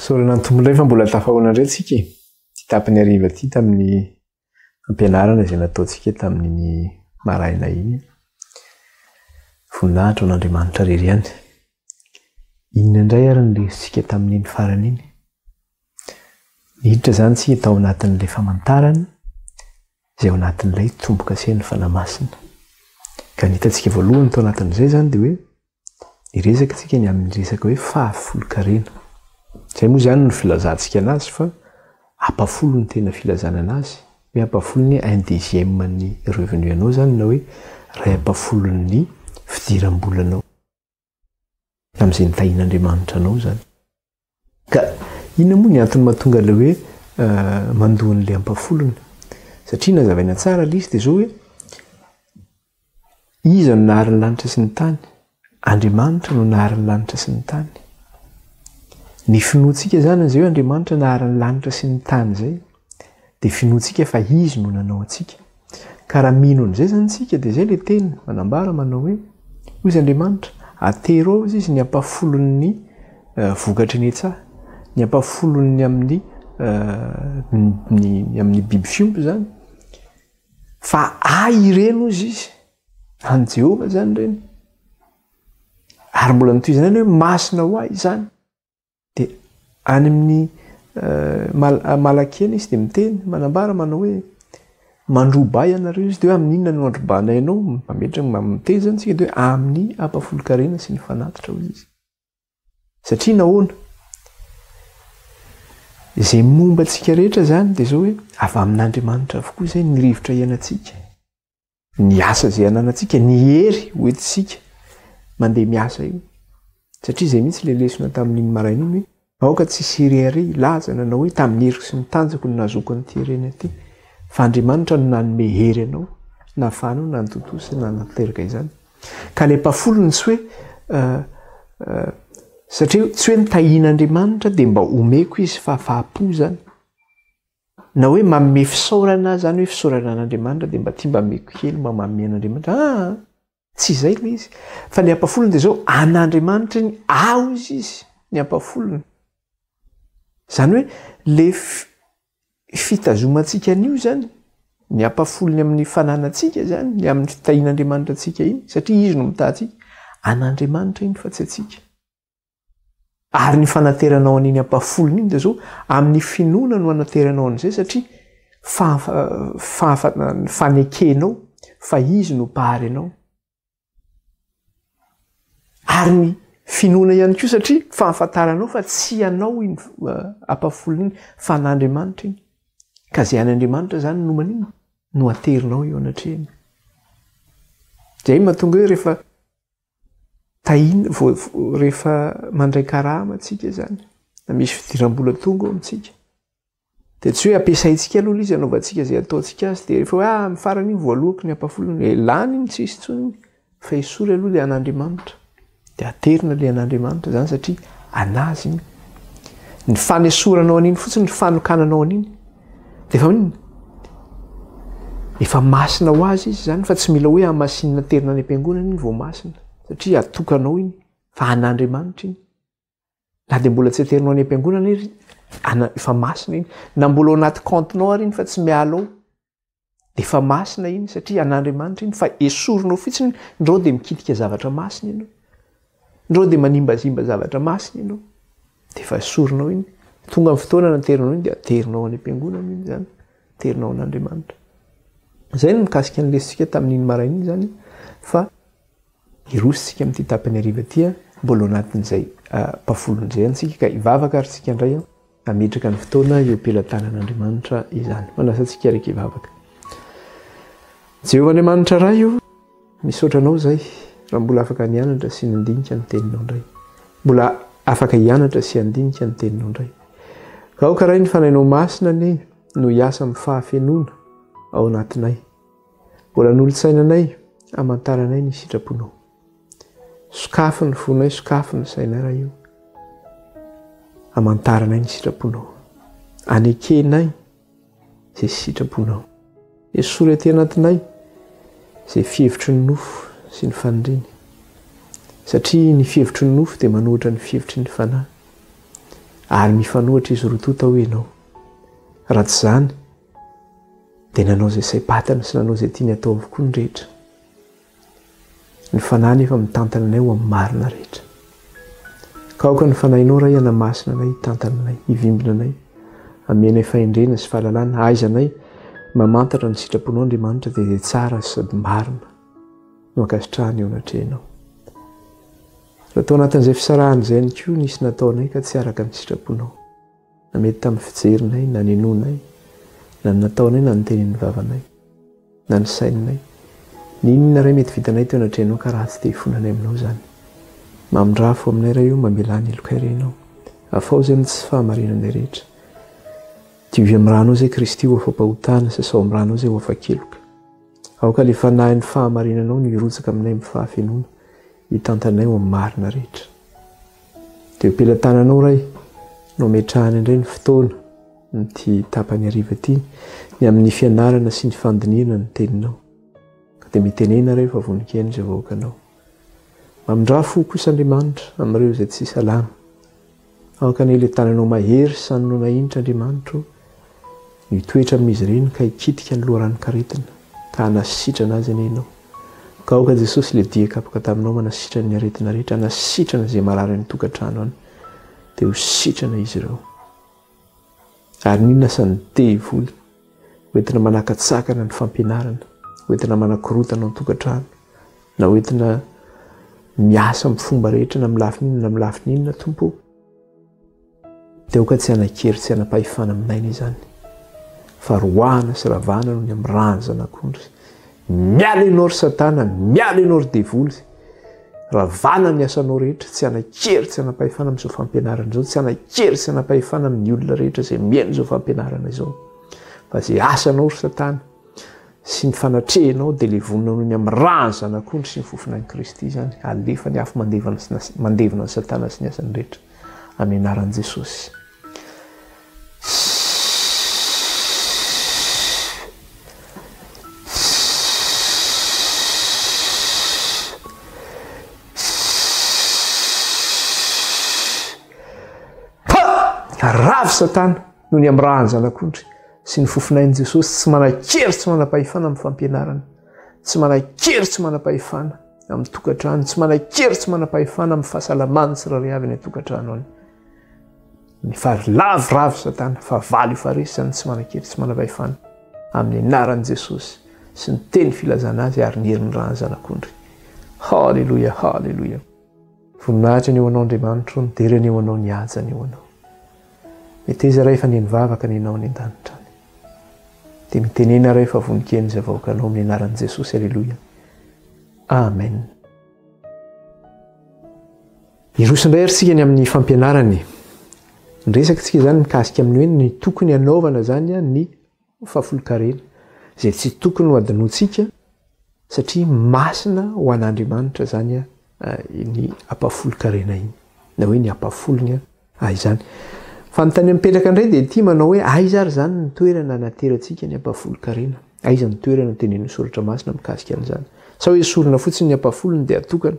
Isaorana ny Tompo indray fa mbola tafahoana indray tsika e. Ity tapany hariva ity tamin'ny fampianarana izay nataontsika tamin'iny maraina iny. Voninahitra ho an'Andriamanitra irery ihany. Inona indray ary ny lesotsika tamin'iny farany iny? Niditra izany tsika tao anatin'ilay famantarana izay ao anatin'ilay tombo-kasen'ny Fanahy Masina. Ka ny hitantsika voalohany tao anatin'izay izany dia hoe Niresaka tsika ny amin'ny resaka hoe fahafolonkarena. Izay moa izany no filazantsika anazy fa ampafolo no tena filazana anazy, hoe ampafolony un dixième ny revenu anao izany na hoe iray ampafolon'ny fidiram-bolanao amin'izay nitahian'Andriamanitra anao izany. Ka inona moa ny antony mahatonga ilay hoe mandoa an'ilay ampafolony? Satria nazavaina tsara ilay izy dia izao hoe iza no nahary ny lanitra sy ny tany? Andriamanitra no nahary ny lanitra sy ny tany. Ny finoantsika izany izay hoe Andriamanitra nahary ny lanitra sy ny tany izay dia finoantsika fa izy no nanao antsika. Ka raha mino an'izay izany isika dia izay ilay teny manambara manao hoe, hoy izy Andriamanitra, atero ao izy ny ampahafolon'ny eh, vokatry ny tsaha, ny ampahafolon'ny amin'ny eh, ny amin'ny biby fiompy izany. Fa ahy ireny hozy izy, an'i Jehovah izany ireny. Ary mbola notohizana ihany hoe masina ho ahy izany. Dia any amin'ny Malakia izy dia miteny, manambara manao hoe mandroba ahy ianareo izy dia hoe amin'ny inona no androbanay anao? Mametraka miteny izany isika dia hoe amin'ny ampahafolon-karena sy ny fanatitra hoy izy. Satria nahoana? Izay momba antsika rehetra izany dia izao hoe avy amin'Andriamanitra avokoa izay ny rivotra iainantsika. Ny asa izay ananantsika, ny hery hoentintsika mandeha miasa io. Satria izay mihitsy ilay lesona tamin'iny maraina iny hoe aoka tsy hisy hirehareha hilaza nanao hoe tamin'ny heriko sy ny tanjako no nahazoako an'ity harena ity. Fa Andriamanitra no nanome hery anao, nahafahanao nanatontosa sy nanatanteraka izany. Ka ilay mpafolony tsy hoe satria tsy hoe nitahian'Andriamanitra dia mba omeko izy fahafahampo izany. Na hoe manome fisaorana aho zany hoe fisaorana an'Andriamanitra dia mba tia mba ameko kely mba manome an'Andriamanitra. Ah, tsy izay ilay izy. Fa ny ampafolony dia izao, an'Andriamanitra iny, aho izy izy, ny ampafolony. Izany hoe le fitazomantsika an'io izany, ny ampafolony amin'ny fananantsika izany, ny amin'ny fitahian'Andriamanitra antsika iny, satria izy no mitaha antsika, an'Andriamanitra iny fa tsy antsika. Ary ny fanateranao an'iny ampahafolony iny dia zao, amin'ny finoana no anateranao an'izay satria fahafa ny fanekenao fa izy no mpahary anao. Ary ny finoana ihany koa satria fahafantaranao fa tsy anao iny eh, ampahafolony iny fa an'Andriamanitra iny. Ka izay an'Andriamanitra izany no maninona? No aterinao eo anatrehany. Izay mahatonga hoe rehefa Tahina vao rehefa mandray karama tsika izany, na misy fidiram-bola tonga ao amintsika. Dia tsy hoe ampiasaintsika aloha ilay izy anaovantsika izay ataontsika azy, dia rehefa hoe ah amin'ny farany iny voalohako ny ampahafolony, eh, lany iny tsisy intsony iny, fa esory aloha ilay an'Andriamanitra. Dia aterina ilay an'Andriamanitra izany satria an'azy iny. Ny fanesoranao an'iny fotsiny, ny fanokananao an'iny, Dia efa inona? Efa masina ho azy izy izany fa tsy mila hoe hamasinina terina any am-piangonana iny vao masina satria atokanao iny fa an'Andriamanitra iny. Na dia mbola tsy aterinao any am-piangonana iry, ana, efa masina iny. Na mbola ao anaty compte-nao ary iny fa tsy miala ao. Dia efa masina iny satria an'Andriamanitra iny fa esorinao fotsiny ndrao dia mikitika zavatra masina ianao. Ndrao dia manimbazimba zavatra masina ianao. Dia efa esorinao iny. Tonga ny fotoana naterinao iny dia aterinao any am-piangonana iny izany. Aterinao an'Andriamanitra. Izay no mikasika ny lesotsika tamin'iny maraina iny izany fa hiroso tsika amin'ity tapany hariva ity mbola ao anatin'izay mpafolon'izay ihany tsika ka hivavaka ary tsika indray Hametraka ny fotoana eo am-pelatanan'Andriamanitra izany. Manasa antsika araka hivavaka. Jehovah Andriamanitra Ray o, misaotra Anao izay raha mbola afaka nianatra sy nandinika ny Teninao indray. Mbola afaka hianatra sy handinika ny Teninao indray. Ka aoka Ray ny Fanahinao Masina anie no hiasa amin'ny fahafenoana ao anatinay. Mbola hanolo-tsaina anay, hamantaranay ny sitraponao. Sokafy ny fonay, sokafy ny sainay Ray o. Amantaranay ny sitraponao. Anekenay izay sitraponao. Esory aty anatinay izay fihevitry ny nofo sy ny faniriany. Satria ny fihevitry ny nofo dia manohitra ny fihevitry ny fanahy. Ary mifanohitra izy roa tonta hoy ianao. Raha tsy izany, dia nanao izay saim-patany sy nanao izay tiany atao avokoa ny rehetra. Ny Fanahy anefa mitantana anay ho amin'ny marina rehetra. Ka aoka ny Fanahinao Ray hanamasina anay, hitantana anay, hivimbina anay, hamenay fahendrena sy fahalalana, hahaizanay mamantatra ny sitraponao Andriamanitra dia izay tsara sady marina no ankasitrahana eo anatrehanao. Raha tao anatin'izay fisarahana izay ihany koa nisy nataonay ka tsy araka ny sitraponao, na mety tamin'ny fijerinay, na ninoanay, na ny nataonay na ny tenin'ny vavanay, na ny saininay, n'inona Ray mety vitanay teo anatrehanao ka ratsy dia hifonanay aminao izany. Mamindraha fo aminay Ray o, mamelà ny helokay re Ianao. Afaho izay amin'ny tsy fahamarinanay rehetra. Diovy amin'ny rànao izay Kristy ho afa-pahotana, sasao amin'ny rànao izay ho afa-keloka. Aoka ilay Fanahin'ny fahamarinanao no hirotsaka aminay amin'ny fahafenoana, hitantanay ho amin'ny marina rehetra. Dia eo am-pelatananao Ray no ametrahana indray ny fotoana amin'ity tapany hariva ity, ny amin'ny fianarana sy ny fandinihana ny Teninao. Ka dia mitenena Ray fa vonon-keno izay vahoakanao. Mamindrà fo kosa Andriamanitra amin'ireo izay tsy salama. Aoka anie ilay tananao mahery sy sanonona Andriamanitra o, no hitoetra amin'izy ireny ka hikitika ny loharanon-karetina, ka hanasitrana azy anie Ianao. Ka aoka Jesosy ilay dia kapoka taminao manasitrana ny aretina rehetra, hanasitrana izay marary any an-tokantrano any, dia ho sitrana izy ireo. Ary n'inona asan'ny devoly hoentina manakatsakana ny fampianarana, hoentina manakorotana ao an-tokantrano, na hoentina miasa amin'ny fomba rehetra na amin'ny lafiny inona na amin'ny lafiny inona, Tompo ô, dia aoka tsy hanan-kery tsy hanam-pahefana amin'aina izany, fa roahana sy ravana noho ny amin'ny ràn'ny Zanak'ondry. Miala ianao ry Satana, miala ianao ry devoly. Ravana ny asanao rehetra, tsy hanan-kery, tsy hanam-pahefana amin'izao fampianarana izao, tsy hanan-kery, tsy hanam-pahefana amin'ny olona rehetra izay mihaino izao fampianarana izao. Fa izay asanao ry Satana sy ny fanatrehanao dia levonina noho ny amin'ny ràn'ny Zanak'ondry sy ny fofonain'i Kristy izany. Alefa ny afo mandevona ny Satana sy ny asany rehetra. Amin'ny anaran'i Jesosy. Ravo Satana noho ny amirahan'ny zanak'ondry sy ny fofonain'i Jesosy tsy manan-kery tsy manam-pahefana amin'ny fampianarana, tsy manan-kery tsy manam-pahefana amin'ny tokantrano, tsy manan-kery tsy manam-pahefana amin'ny fahasalaman'ny tsirairay avy any an-tokantrano any. Ny fary lavoravo satana, fahavalo io fa resy izany tsy manan-kery tsy manam-pahefana amin'ny anaran'i Jesosy sy ny teny filazana azy ary ny herin'ny ràn'ny zanak'ondry. Haleloia, haleloia. Voninahitra anie ho anao Andriamanitro, ny dera anie ho anao, ny haja anie ho anao. Meteza Ray fa nihaino vavaka ny anao any an-danitra any. Dia mitenena Ray fa vonon-keno izay vahoakanao amin'ny anaran'i Jesosy, aleloia. Amen. Hiroso indray ary tsika ny amin'ny fampianarana e. Niresaka tsika izany mikasika amin'ny hoe ny tokony hanaovana izany ny fahafolonkarena, izay tsy tokony ho adinointsika satria masina ho an'Andriamanitra izany ny ampahafolonkarena iny, na hoe ny ampahafolony izany. Fanontaniana mipetraka indray dia ity manao hoe aiza ary izany ny toerana anaterantsika ny ampahafolonkarena? Aiza ny toerana tenenin'ny soratra masina mikasika an'izany? Sa hoe esorina fotsiny ny ampahafolony dia atokana?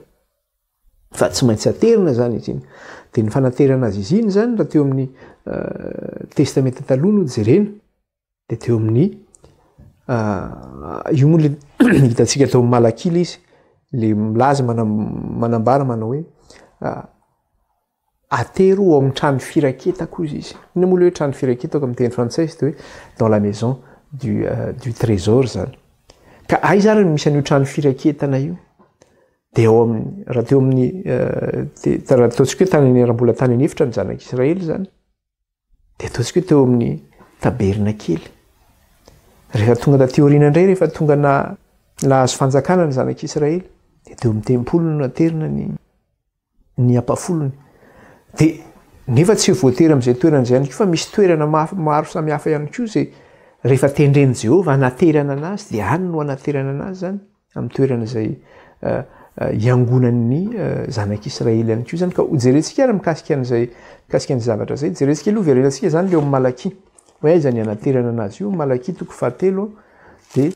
Fa tsy maintsy aterina izany izy iny. Dia ny fanaterana azy izy iny izany raha teo amin'ny Testamenta Taloha no jerena, dia teo amin'ny io moa le hitantsika tao amin'ny Malakia ilay izy, le milaza manambara manao hoe Atero ao amin'ny trano firaketako hozy izy. Inona moa ilay hoe trano firaketako amin'ny teny frantsay izy dia hoe dans la maison du, euh, du trésor izany. Ka aiza ary no misy an'io trano firaketana io? Dia ao amin'ny, raha teo amin'ny, euh, raha ataontsika hoe tany raha mbola tany an'efitra ny zanak'Israely izany, dia ataontsika hoe teo amin'ny tabernakely. Rehefa tonga taty aoriana indray, rehefa tonga na nahazo fanjakana ny zanak'Israely, dia teo amin'ny tempoly no naterina ny ny ampahafolony. Dia nefa tsy voatery amin'izay toerana izay ihany koa fa misy toerana maro samihafa ihany koa izay rehefa tendren'i Jehovah hanaterana anazy dia any no hanaterana anazy izany amin'ny toerana izay eh, eh, iangonan'ny eh, zanak'Israely ihany koa izany. Ka hojerentsika ary mikasika an'izay mikasika ny zavatra izay. Jerentsika aloha verenantsika izany ilay ao amin'ny Malakia. Hoe aiza ny hanaterana anazy io? Malakia toko fahatelo dia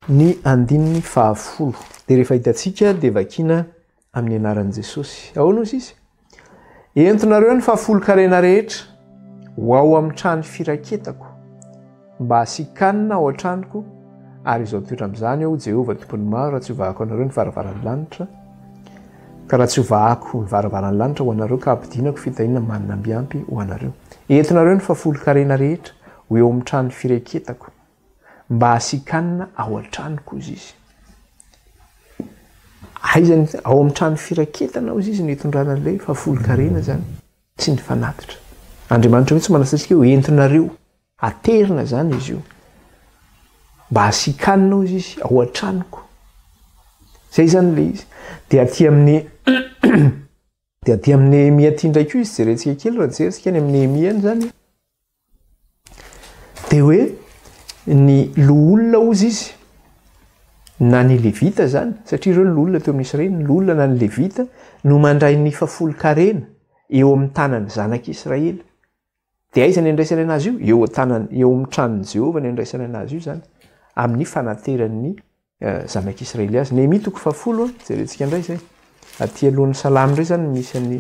Ny andininy fahafolo. Dia rehefa hitantsika dia vakiana amin'ny anaran'i Jesosy. Ahoana hozy izy? Entinareo ny fahafolonkarena rehetra ho ao amin'ny trano firaketako, mba hasian-kanina ao an-tranoko, ary izao toetra amin'izany aho, Jehovah Tompon'ny maro, raha tsy hovahako anareo ny varavaran'ny lanitra, ka raha tsy hovahako ny varavaran'ny lanitra ho anareo, ka hampidinako fitahiana manina ambiampy ho anareo. Entinareo ny fahafolonkarena rehetra ho eo amin'ny trano fireketako. Mba hasian-kanina ao an-tranoko, hozy izy. Aiza ny, ao amin'ny trano firaketana, hozy izy, no hitondrana an'ilay fahafolonkarena izany, sy ny fanatitra. Andriamanitra mihitsy manasa antsika hoe entinareo, aterina izany izy io. Mba hasian-kanina, hozy izy, ao an-tranoko. Izay izany ilay izy. Dia aty amin'ny dia aty amin'ny Nehemia aty indray koa izy, jerentsika kely raha jerentsika any amin'ny Nehemia any izany. Dia hoe ny loholona hozy izy, na ny Levita izany, satria ireo ny loholona teo amin'ny Israely, ny loholona na ny Levita no mandray ny fahafolonkarena eo amin'ny tanan'ny zanak'Israely. Dia aiza ny andraisany anazy io? Eo an-tanany, eo amin'ny tranon'i Jehovah ny andraisany anazy io izany, amin'ny fanateran'ny zanak'Israely azy. Nehemia toko fahafolo, jerentsika indray izay. Aty alohan'ny Salamo indray izany misy an'i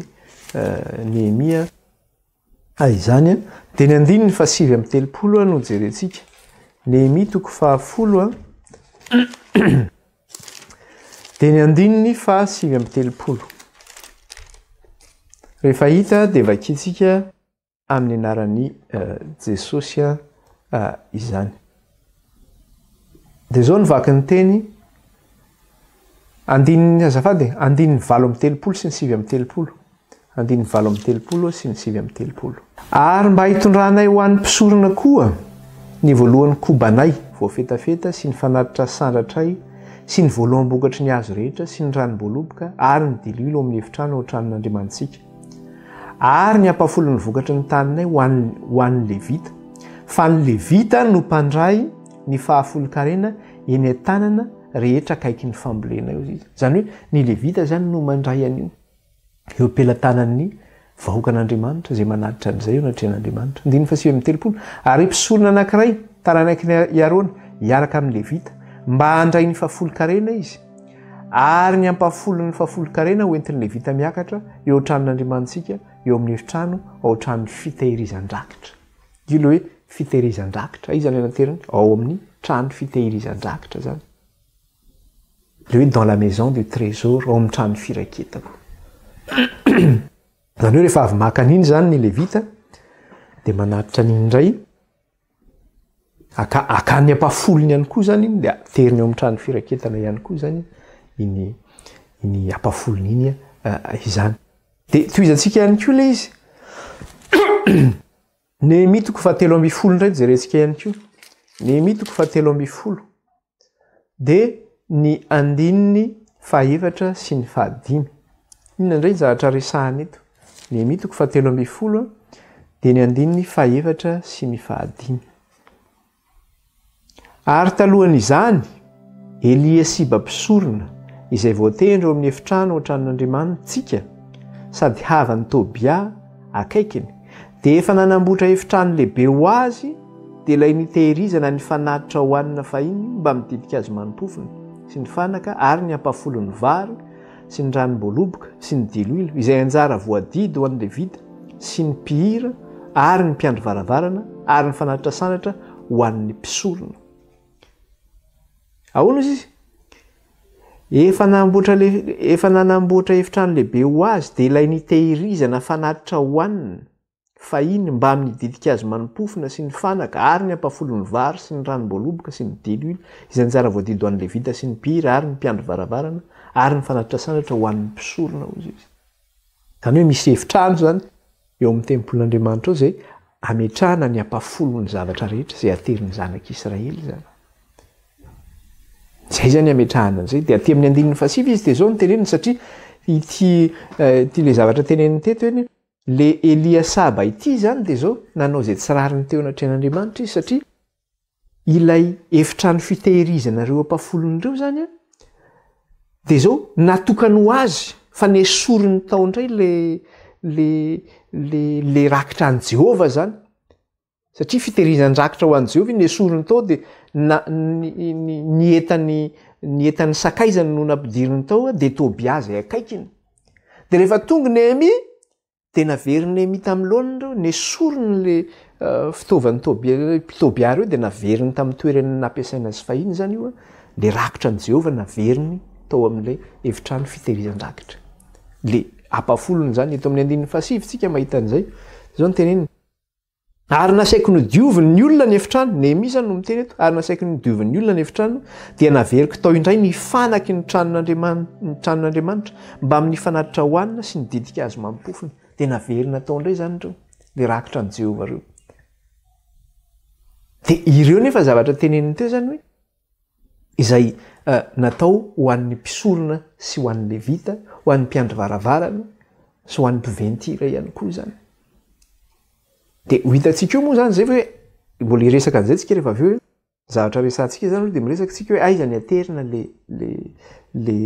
Nehemia. Izany dia ny andininy fahasivy amby telopolo no jerentsika. Nehemia toko fahafolo dia ny andininy fahasivy amby telopolo. Rehefa hita dia vakintsika amin'ny anaran'i Jesosy izany. Dia izao ny vakin'ny teny andininy azafady andininy 38 sy ny 39. Andininy 38 sy ny 39. Ary mba hitondranay ho an'ny mpisorona koa ny voalohan'ny kobanay voafetafeta sy ny fanatitra sandratray sy ny voaloham-bokatry ny hazo rehetra sy ny ranom-boaloboka ary ny diloilo ao amin'ny efitrano ao an-tranon'Andriamanitsika. Ary ny ampahafolon'ny vokatry ny taninay ho an'ny ho an'ny Levita. Fa ny Levita no mpandray ny fahafolon-karena eny an-tanana rehetra akaikin'ny fambolena eo izy. Izany hoe ny Levita izany no mandray an'io eo am-pelatanan'ny vahoakan'Andriamanitra izay manatitra an'izay eo anatrehan'Andriamanitra. Andininy fahasivy amby telopolo. Ary mpisorona anankiray, taranaky i Arona, hiaraka amin'ny Levita, mba handray ny fahafolon-karena izy. Ary ny ampahafolon'ny fahafolon-karena ho entin'ny Levita miakatra eo an-tranon'Andriamanitsika, eo amin'ny efitrano ao an-tranon'ny fitehirizan-drakitra. Io ilay hoe fitehirizan-drakitra. Aiza ilay nateriny? Ao amin'ny trano fitehirizan-drakitra izany. Ilay hoe dans la maison du trésor, ao amin'ny trano firaketako. Izany hoe rehefa avy maka an'iny izany ny Levita, dia manatitra an'iny indray. Aka, akany ampahafolony ihany koa izany iny, dia ateriny eo amin'ny trano firaketana ihany koa izany iny, iny ampahafolony iny izany. Dia tohizantsika ihany koa ilay izy. Nehemia toko fahatelo ambin'ny folo indray jerentsika ihany koa. Nehemia toko fahatelo ambin'ny folo. Dia ny andininy fahefatra sy ny fahadimy. Inona indray ny zavatra resahana eto? Nehemia toko fahatelo ambin'ny folo dia ny andininy fahefatra sy ny fahadimy. Ary talohan'izany, Eliasiba mpisorona, izay voatendry ao amin'ny efitrano ao an-tranon'Andriamanitsika, sady havan'i Tobia akaikiny, dia efa nanamboatra efitrano lehibe ho azy, dia ilay nitehirizana ny fanatitra hohanina fahiny mbamin'ny ditin-kazo mani-pofona, sy ny fanaka ary ny ampahafolon'ny vary, sy ny ranom-boaloboka, sy ny diloilo, izay anjara voadidy ho an'ny Levita, sy ny mpihira, ary ny mpiandry varavarana, ary ny fanatitra sanatra ho an'ny mpisorona. Ahoana izy? Efa nanamboatra efa nanamboatra efitrano lehibe ho azy, dia ilay nitehirizana fanatitra hohanina fahiny mbamin'ny ditin-kazo mani-pofona sy ny fanaka ary ny ampahafolon'ny vary sy ny ranom-boaloboka sy ny diloilo, izay anjara voadidy ho an'ny Levita sy ny mpihira ary ny mpiandry varavarana ary ny fanatitra sandratra ho an'ny mpisorona, hoy izy. Izany hoe misy efitrano izany eo amin'ny tempolin'Andriamanitra ao izay ametrahana ny ampahafolon'ny zavatra rehetra izay aterin'ny zanak'Israely izany. Izay izany ametrahana an'izay. Dia aty amin'ny andininy fahasivy izy dia izao no teneniny satria ity ity ilay zavatra teneniny teto eny Le Eliasaba ity izany dia izao, nanao izay tsy rariny teo anatrehan'Andriamanitra izy satria ilay efitrano fitehirizana ireo ampahafolony ireo izany an, dia izao natokany ho azy fa nesoriny tao indray le le le le rakitra an'i Jehovah izany. Satria fitehirizan-drakitra ho an'i Jehovah iny nesoriny tao dia na ny ny ny entan'ny ny entan'ny sakaizany no nampidiriny tao dia Tobia izay akaikiny. Dia rehefa tonga Nehemia. Dia naverin'i Nehemia tamin'ny laoniny ireo, nesoriny ilay fitaovan'i Tobia, Tobia ireo, dia naveriny tamin'ny toerany nampiasaina azy fahiny izany io, ilay rakitra an'i Jehovah naveriny tao amin'ilay efitrano fitehirizan-drakitra. Ilay ampahafolony izany, eto amin'ny andininy fahasivy tsika mahita an'izay. Izao no teneniny. Ary nasaiko nodiovin' ny olona ny efitrano, Nehemia izany no miteny eto, ary nasaiko nodiovin' ny olona ny efitrano, dia naveriko tao indray ny fanaky ny tranon'Andriaman-, ny tranon'Andriamanitra, mbamin'ny fanatitra hohanina sy ny ditin-kazo mamim-pofona. Dia naverina tao indray izany ireo, ilay rakitra an'i Jehovah ireo. Dia ireo nefa zavatra teneniny teo izany hoe, izay natao ho an'ny mpisorona sy ho an'ny Levita, ho an'ny mpiandry varavarana sy ho an'ny mpiventy iray ihany koa izany. Dia ho hitantsika eo moa izany izay hoe mbola hiresaka an'izay tsika rehefa avy eo hoe zavatra resahantsika izany aloha dia miresaka tsika hoe aiza ny aterina le le le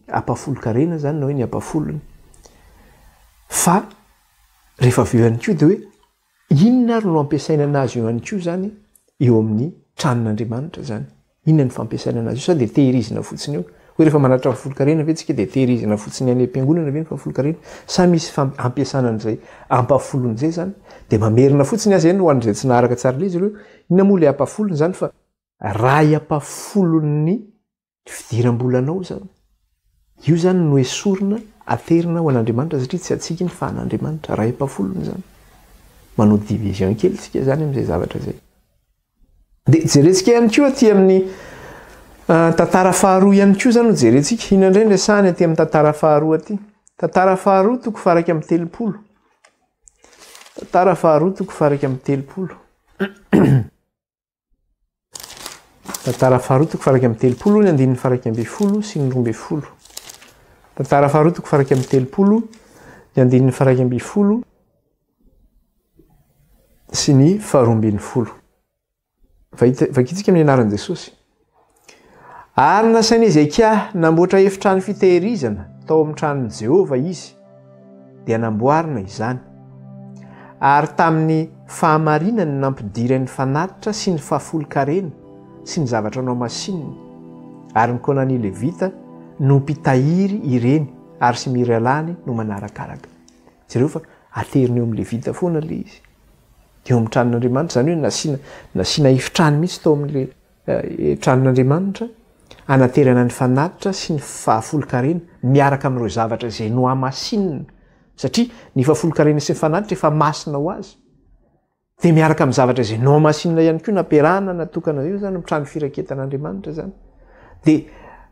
ampahafolon-karena izany na hoe ny ampahafolony. Fa rehefa avy eo ihany koa dia hoe inona ary no ampiasaina anazy io ihany koa izany eo amin'ny tranon'Andriamanitra izany. Inona ny fampiasaina anazy io sa dia tehirizina fotsiny eo? Hoe rehefa manatitra fahafolonkarena ve tsika dia tehirizina fotsiny any am-piangonana ve ny fahafolonkarena? Sa misy fampiasana an'izay ampahafolony izay izany? Dia mamerina fotsiny aza eny ho an'izay tsy naharaka tsara ilay izy ireo, inona moa ilay ampahafolony izany fa ray ampahafolon'ny fidiram-bolanao izany. Io izany no esorina, aterina ho an'Andriamanitra satria tsy antsika iny fa an'Andriamanitra, ray ampahafolony izany. Manao division kely tsika izany amin'izay zavatra izay. Dia jerentsika ihany koa aty amin'ny tantara faharoa ihany koa izany no jerentsika. Inona indray no resahany aty amin'ny tantara faharoa aty? Tantara faharoa toko faha-31. Tantara faharoa toko faha-31. Tantara faharoa toko faha-31 ny andininy faha-11 sy ny 12. Tantara faharoa toko faha-31 ny andininy faha-11 sy ny faharoa ambin'ny folo. Vakintsika amin'ny anaran'i Jesosy. Ary nasain'i Hezekia namboatra efitrano fitehirizana tao amin'ny tranon'i Jehovah izy, dia namboarina izany. Ary tamin'ny fahamarinany no nampidirany ny fanatitra sy ny fahafolonkarena sy ny zavatra nohamasininy, ary ny Konania Levita no mpitahiry ireny, ary Simiralany no manarakaraka. Jereo fa aterina eo amin'ny Levita foana ilay izy. Eo amin'ny tranon'Andriamanitra, izany hoe nasiana nasiana efitrano mihitsy tao amin'ilay eh, tranon'Andriamanitra anaterana ny fanatitra sy ny fahafolonkarena miaraka amin'ireo zavatra izay nohamasinina. Satria ny fahafolonkarena sy ny fanatitra efa masina ho azy. Dia miaraka amin'ny zavatra izay nohamasinina ihany koa nampiarahana natokana io izany amin'ny trano firaketan'Andriamanitra izany. Dia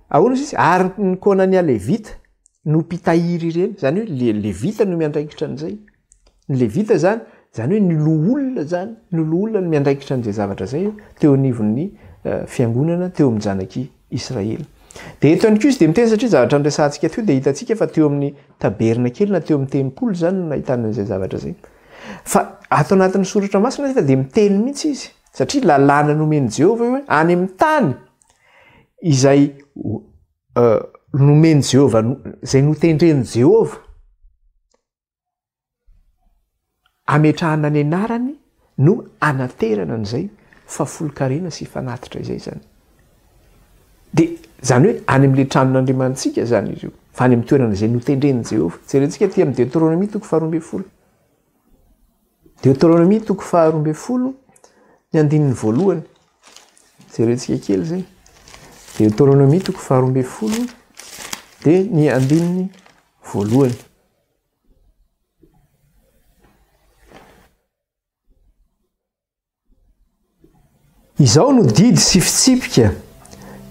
ahoana izy? Ary ny Konania Levita no mpitahiry ireny, izany hoe le Levita no miandraikitra an'izay. Ny Levita izany, izany hoe ny loholona izany, ny loholona no miandraikitra an'izay zavatra izay teo anivon'ny eh, fiangonana teo amin'ny zanak'i Israely. Dia eto ihany koa izy dia miteny satria zavatra niresahantsika teo dia hitantsika fa teo amin'ny tabernakely na teo amin'ny tempoly izany no nahitana an'izay zavatra izay. Fa ato anatin'ny soratra masina anefa dia miteny mihitsy izy, satria lalàna nomen'i Jehovah io hoe any amin'ny tany izay nomen'i Jehovah, izay notendren'i Jehovah ametrahana ny anarany no anaterana an'izay fahafolonkarena sy fanatitra izay izany. Dia izany hoe any amin'ilay tranon'Andriamanitsika izany izy io, fa any amin'ny toerana izay notendren'i Jehovah. Jerentsika aty amin'ny Deoteronomia toko faharoa ambin'ny folo. Deoteronomia toko faharoa ambin'ny folo, ny andininy voalohany. Jerentsika kely izay. Deoteronomia toko faharoa ambin'ny folo, dia ny andininy voalohany. Izao no didy sy fitsipika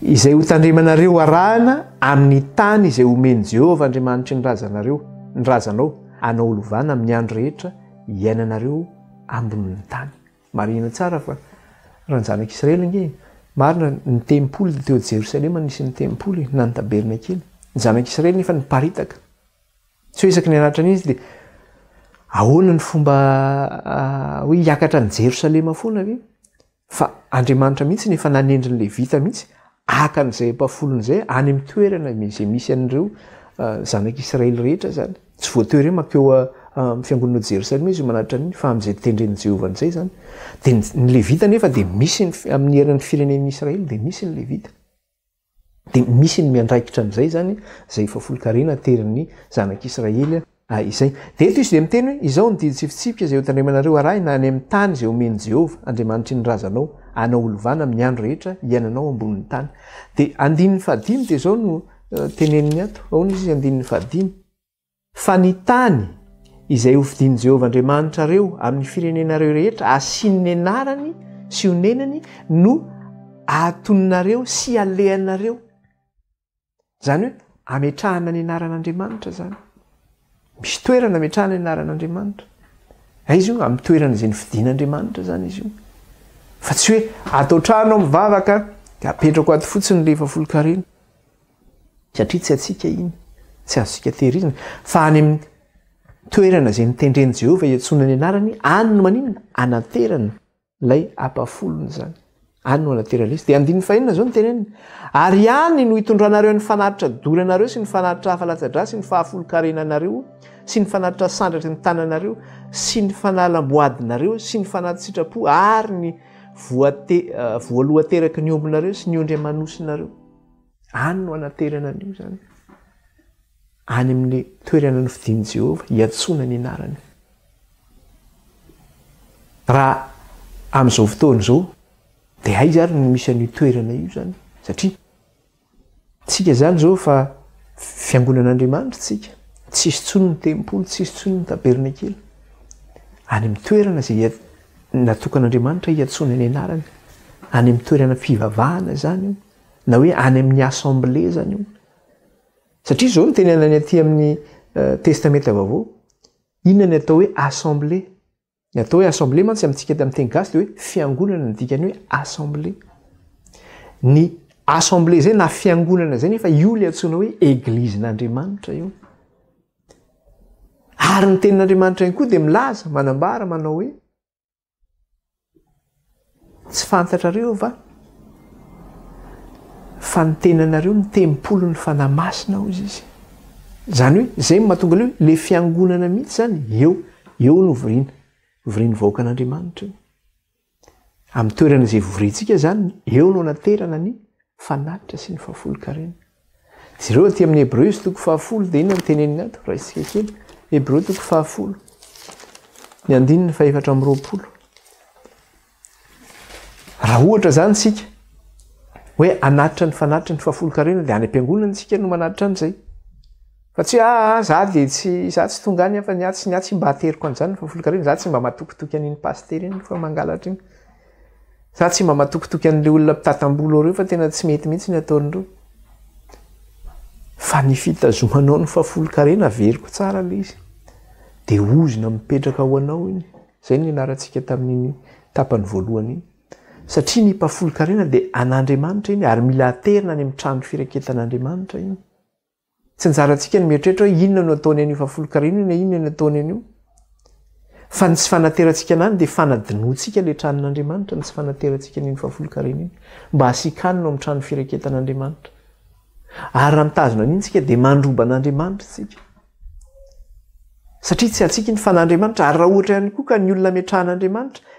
izay hotandremanareo arahina amin'ny tany izay homen'i Jehovah Andriamanitry ny razanareo, ny razanao, anao ho lovana amin'ny andro rehetra iainanareo ambonin'ny tany. Marihina tsara fa raha ny zanak'Israely ange, marina ny tempoly dia teo Jerosalema nisy ny tempoly na ny tabernakely. Ny zanak'Israely nefa niparitaka. Tsy hoe isaky ny hanatitra an'izy dia ahoana ny fomba hoe hiakatra any Jerosalema foana ve? Fa Andriamanitra mihitsy no efa nanendry ny Levita mihitsy haka an'izay ampahafolony izay any amin'ny toerana izay misy an'ireo zanak'Israely rehetra izany. Tsy voatery hoe mankeo amin'ny fiangonana ao Jerosalema izy manatitra an'iny fa amin'izay tendren'i Jehovah an'izay izany. Dia ny Levita nefa dia misy amin'ny eran'ny firenen'i Israely dia misy ny Levita. Dia misy ny miandraikitra an'izay izany, izay efa folon-karena aterin'ny zanak'Israely. Izay. Dia eto izy dia miteny hoe, Izao no didy sy fitsipika izay hotandremanareo harahina any amin'ny tany izay omen'i Jehovah, Andriamanitry ny razanao, anao holovana amin'ny andro rehetra hiainanao ambonin'ny tany. Dia andininy fahadimy dia izao no teneniny ato. Ahoana izy andininy fahadimy? Fa ny tany izay hofidin'i Jehovah Andriamanitrareo amin'ny firenenareo rehetra hasiany ny anarany sy honenany no ahatoninareo sy alehanareo. Izany hoe ametrahana ny anaran'Andriamanitra izany. Misy toerana ametrahana ny anaran'Andriamanitra. Aiza io? Amin'ny toerana izay nofidin'Andriamanitra izany izy io. Fa tsy hoe ato an-trano aho mivavaka dia apetrako ato fotsiny ilay fahafolonkarena. Satria tsy antsika iny, tsy azontsika tehirizina. Fa any amin'ny toerana izay notendren'i Jehovah hiantsoana ny anarany, any no maninona? Anaterana. Ilay ampahafolony izany. Any no anaterana izy. Dia andininy fahenina izao no teneniny. Ary any no hitondranareo ny fanatitra doranareo sy ny fanatitra hafa latsa-drà sy ny fahafolon-karenanareo sy ny fanatitra sandratry ny tananareo sy ny fanalam-boadinareo sy ny fanati-tsitrapo ary ny voate, eh, voalohan-teraky ny ombinareo sy ny ondry aman'osinareo. Any no anaterana an'io izany. Any amin'ny toerana nofidin'i Jehovah hiantsoana ny anarany. Raha amin'izao fotoana izao dia aiza ary no misy an'io toerana io izany? Satria tsika izany izao fa fiangonan'Andriamanitra tsika, tsisy intsony ny tempoly, tsisy intsony ny tabernakely. Any amin'ny toerana izay natokan'Andriamanitra hiantsoana ny anarany, any amin'ny toerana fivavahana izany io, na hoe any amin'ny assemblée izany io. Satria izao no tenenany aty amin'ny eh, Testamenta Vaovao, Inona ny atao hoe assemblée? Ny atao hoe assemblée mantsy amintsika amin'ny teny gasy dia hoe fiangonana ny dikan'ny hoe assemblée. Ny assemblée izay na fiangonana izay nefa io ilay antsoina hoe eglizin'Andriamanitra io. Ary ny tenin'Andriamanitra ihany koa dia milaza, manambara, manao hoe Tsy fantatrareo va fa ny tenanareo no tempolin'ny Fanahy Masina hozy izy. Izany hoe izay no mahatonga ilay hoe ilay fiangonana mihitsy izany eo, eo no voriana, vorian'ny vahoakan'Andriamanitra io. Amin'ny toerana izay voriantsika izany, eo no anaterana ny fanatitra sy ny fahafolonkarena. Jereo aty amin'ny Hebreo izy toko fahafolo dia inona no teneniny ato? Raisika kely. Hebreo toko fahafolo. Ny andininy fahefatra amby 20. Raha ohatra izany isika hoe hanatitra ny fanatitra ny fahafolonkarena dia any am-piangonana isika no manatitra an'izay. Fa tsy hoe aa za dia tsy za tsy tonga any fa ny ahy tsy ny ahy tsy mba ateriko an'izany ny fahafolonkarena, za tsy mba matokitoky an'iny pasitera iny fa mangalatra iny. Za tsy mba matokitoky an'le olona mpitatam-bolo ireo fa tena tsy mety mihitsy ny ataon'ireo. Fa ny fitazomanao ny fahafolonkarena averiko tsara le izy. Dia ozona mipetraka ho anao iny. Izay no nianarantsika tamin'iny tapany voalohany iny. Satria ny mpahafolonkarena dia an'Andriamanitra iny ary mila aterina any amin'ny trano firaketan'Andriamanitra iny. Tsy anjarantsika ny mieritreritra hoe inona no ataony an'io fahafolonkarena io na inona no ataony an'io. Fa ny tsy fanaterantsika an'any dia fanadinoantsika ilay tranon'Andriamanitra, ny tsy fanaterantsika an'iny fahafolonkarena iny. Mba hasian-kanina ao amin'ny trano firaketan'Andriamanitra. Ary raha mitazona an'iny isika dia mandroba an'Andriamanitra isika. Satria tsy antsika iny fa an'Andriamanitra. Ary raha ohatra ihany koa ka ny olona ametrahan'Andriamanitra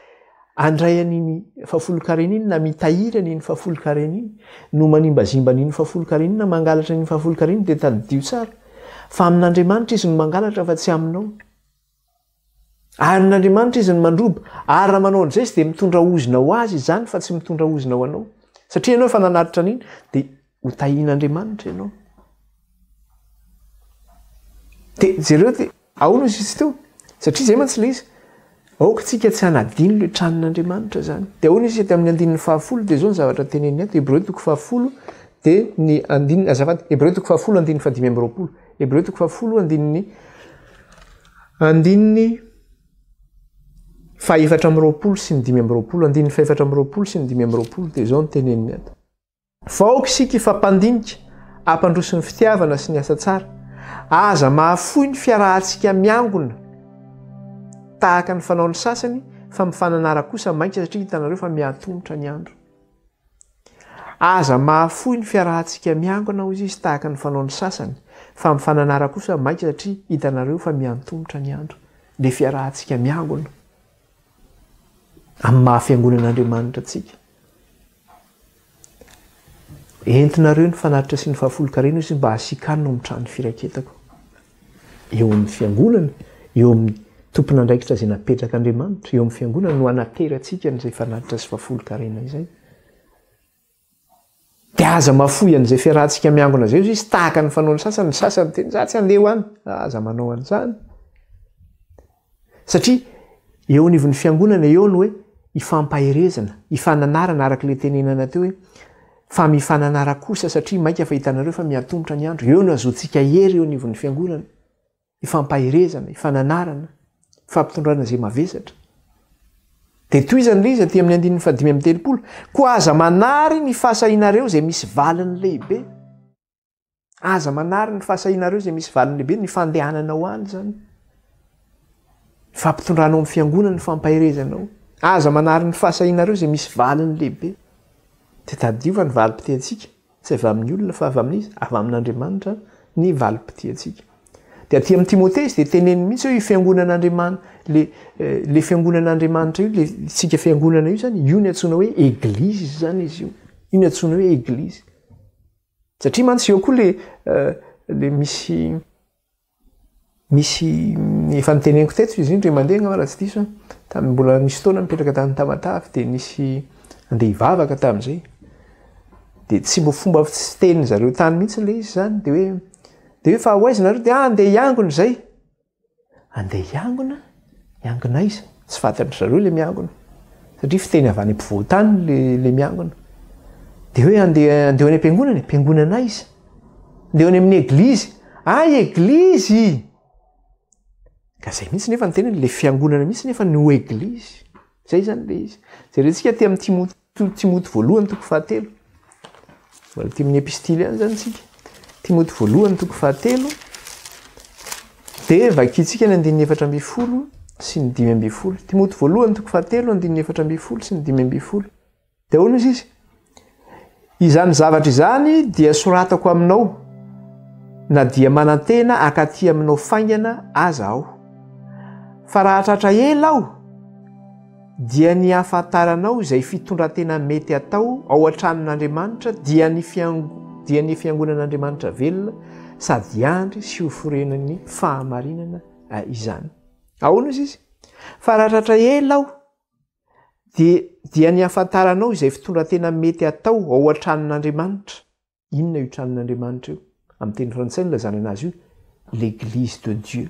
handray an'iny fahafolonkarena iny na mitahiry an'iny fahafolonkarena iny no manimbazimba an'iny fahafolonkarena iny na mangalatra an'iny fahafolonkarena iny dia tadidio tsara fa amin'Andriamanitra izy no mangalatra fa tsy aminao. Ary amin'Andriamanitra izy no mandroba. Ary raha manao an'izay izy dia mitondra ozona ho azy izany fa tsy mitondra ozona ho anao. Satria ianao efa nanatitra an'iny dia ho tahian'Andriamanitra ianao. Dia jereo dia ahoana izy izy teo? Satria izay mantsy ilay izy. Aoka tsika tsy hanadino ilay tranon'Andriamanitra izany. Dia ahoana izy eto amin'ny andininy fahafolo dia izao ny zavatra teneniny ato, Hebreo toko fahafolo dia ny andininy, azafady, Hebreo toko fahafolo andininy fahadimy amby 20. Hebreo toko fahafolo andininy andininy fahefatra amby 20 sy ny 25, andininy fahefatra amby 20 sy ny 25 dia izao ny teneniny ato. Fa aoka isika hifampandinika, hampandroso ny fitiavana sy ny asa tsara. Aza mahafoy ny fiarahantsika miangona tahaka ny fanaon'ny sasany, fa mifananara kosa mainka satria hitanareo fa mihatomotra ny andro. Aza mahafoy ny fiarahantsika miangona, hoy izy, tahaka ny fanaon'ny sasany, fa mifananara kosa mainka satria hitanareo fa mihantomotra ny andro. Ilay fiarahantsika miangona amin'ny maha fiangonan'Andriamanitra antsika. Entinareo ny fanatitra sy ny fahafolonkarena izy mba hasikanina ao amin'ny trano firaketako. Eo amin'ny fiangonana, eo amin'ny tompon'andraikitra izay napetrak'Andriamanitra, eo amin'ny fiangonana no anaterantsika an'izay fanatitra sy fahafolonkarena izay. Dia aza mahafoy an'izay fiarahantsika miangona izay hozy izy, tahaka ny fanaon'ny sasany, ny sasany miteny, za tsy handeha ho any, aza manao an'izany. Satria eo anivon'ny fiangonana eo ny hoe ifampaherezana, ifananarana araka ilay tenenana teo hoe fa mifananara kosa satria mainka fa hitanareo fa miantomotra ny andro. Eo no azoantsika hery eo anivon'ny fiangonana. Ifampaherezana, ifananarana, ifampitondrana izay mavesatra. Dia tohizany ilay izy aty amin'ny andininy fahadimy amby telopolo. Koa aza manary ny fahasahianareo izay misy valiny lehibe. Aza manary ny fahasahianareo izay misy valiny lehibe, ny fandehananao any izany. Ny fampitondranao amin'ny fiangonana, ny fampaherezanao. Aza manary ny fahasahianareo izay misy valiny lehibe. Dia tadidio fa ny valim-pitiantsika tsy avy amin'ny olona fa avy amin'iza? Avy amin'Andriamanitra ny valim-pitiantsika. Dia aty amin'i Timothée izy dia teneniny mihitsy hoe io fiangonan'Andriamanitra, le, eh, le fiangonan'Andriamanitra io, le tsika fiangonana io izany, io ny antsoina hoe eglizy izany izy io. Io ny antsoina hoe eglizy. Satria mantsy eo koa le le misy misy efa noteneniko teto izy io indray mandeha angamba raha tsy diso aho, tamin'ny mbola nisy fotoana nipetraka tany Tamatave dia nisy andeha hivavaka tamin'izay. Dia tsy mbo fomba fitenin-dry zareo tany mihitsy ilay izy izany, dia hoe dia hoe fa ho aiza nareo? Dia andeha hiangona izay. Andeha hiangona? Hiangona aiza? Tsy fantatry zareo ilay miangona. Satria fiteny avy any ampovoan-tany ilay ilay miangona. Dia hoe andeha andeha ho any am-piangonana e? Am-piangonana aiza? Andeha ho any amin'ny eglizy. Ah, eglizy! Ka izay mihitsy nefa ny tenany, ilay fiangonana mihitsy nefa no eglizy. Izay izany ilay izy. Jerentsika aty amin'ny Timoty. Timoty voalohany toko fahatelo. Mbola aty amin'ny epistily ihany izany isika. Timoty voalohany toko fahatelo. Dia vakintsika ny andininy 14 sy ny 15. Timoty voalohany toko fahatelo andininy 14 sy ny 15. Dia ahoana izy izy? Izany zavatra izany dia soratako aminao na dia manantena akaty aminao faingana aza aho. Fa raha tratra ela aho, dia ny hahafantaranao izay fitondran-tena mety atao ao an-tranon'Andriamanitra dia ny dia ny fiangonan'Andriamanitra velona sady andry sy ho forenan'ny fahamarinana izany. Ahoana izy izy? Fa raha tratra ela aho dia dia ny hahafantaranao izay fitondran-tena mety atao ao an-tranon'Andriamanitra. Inona io tranon'Andriamanitra io? Amin'ny teny frantsay no ilazana anazy io, l'église de Dieu.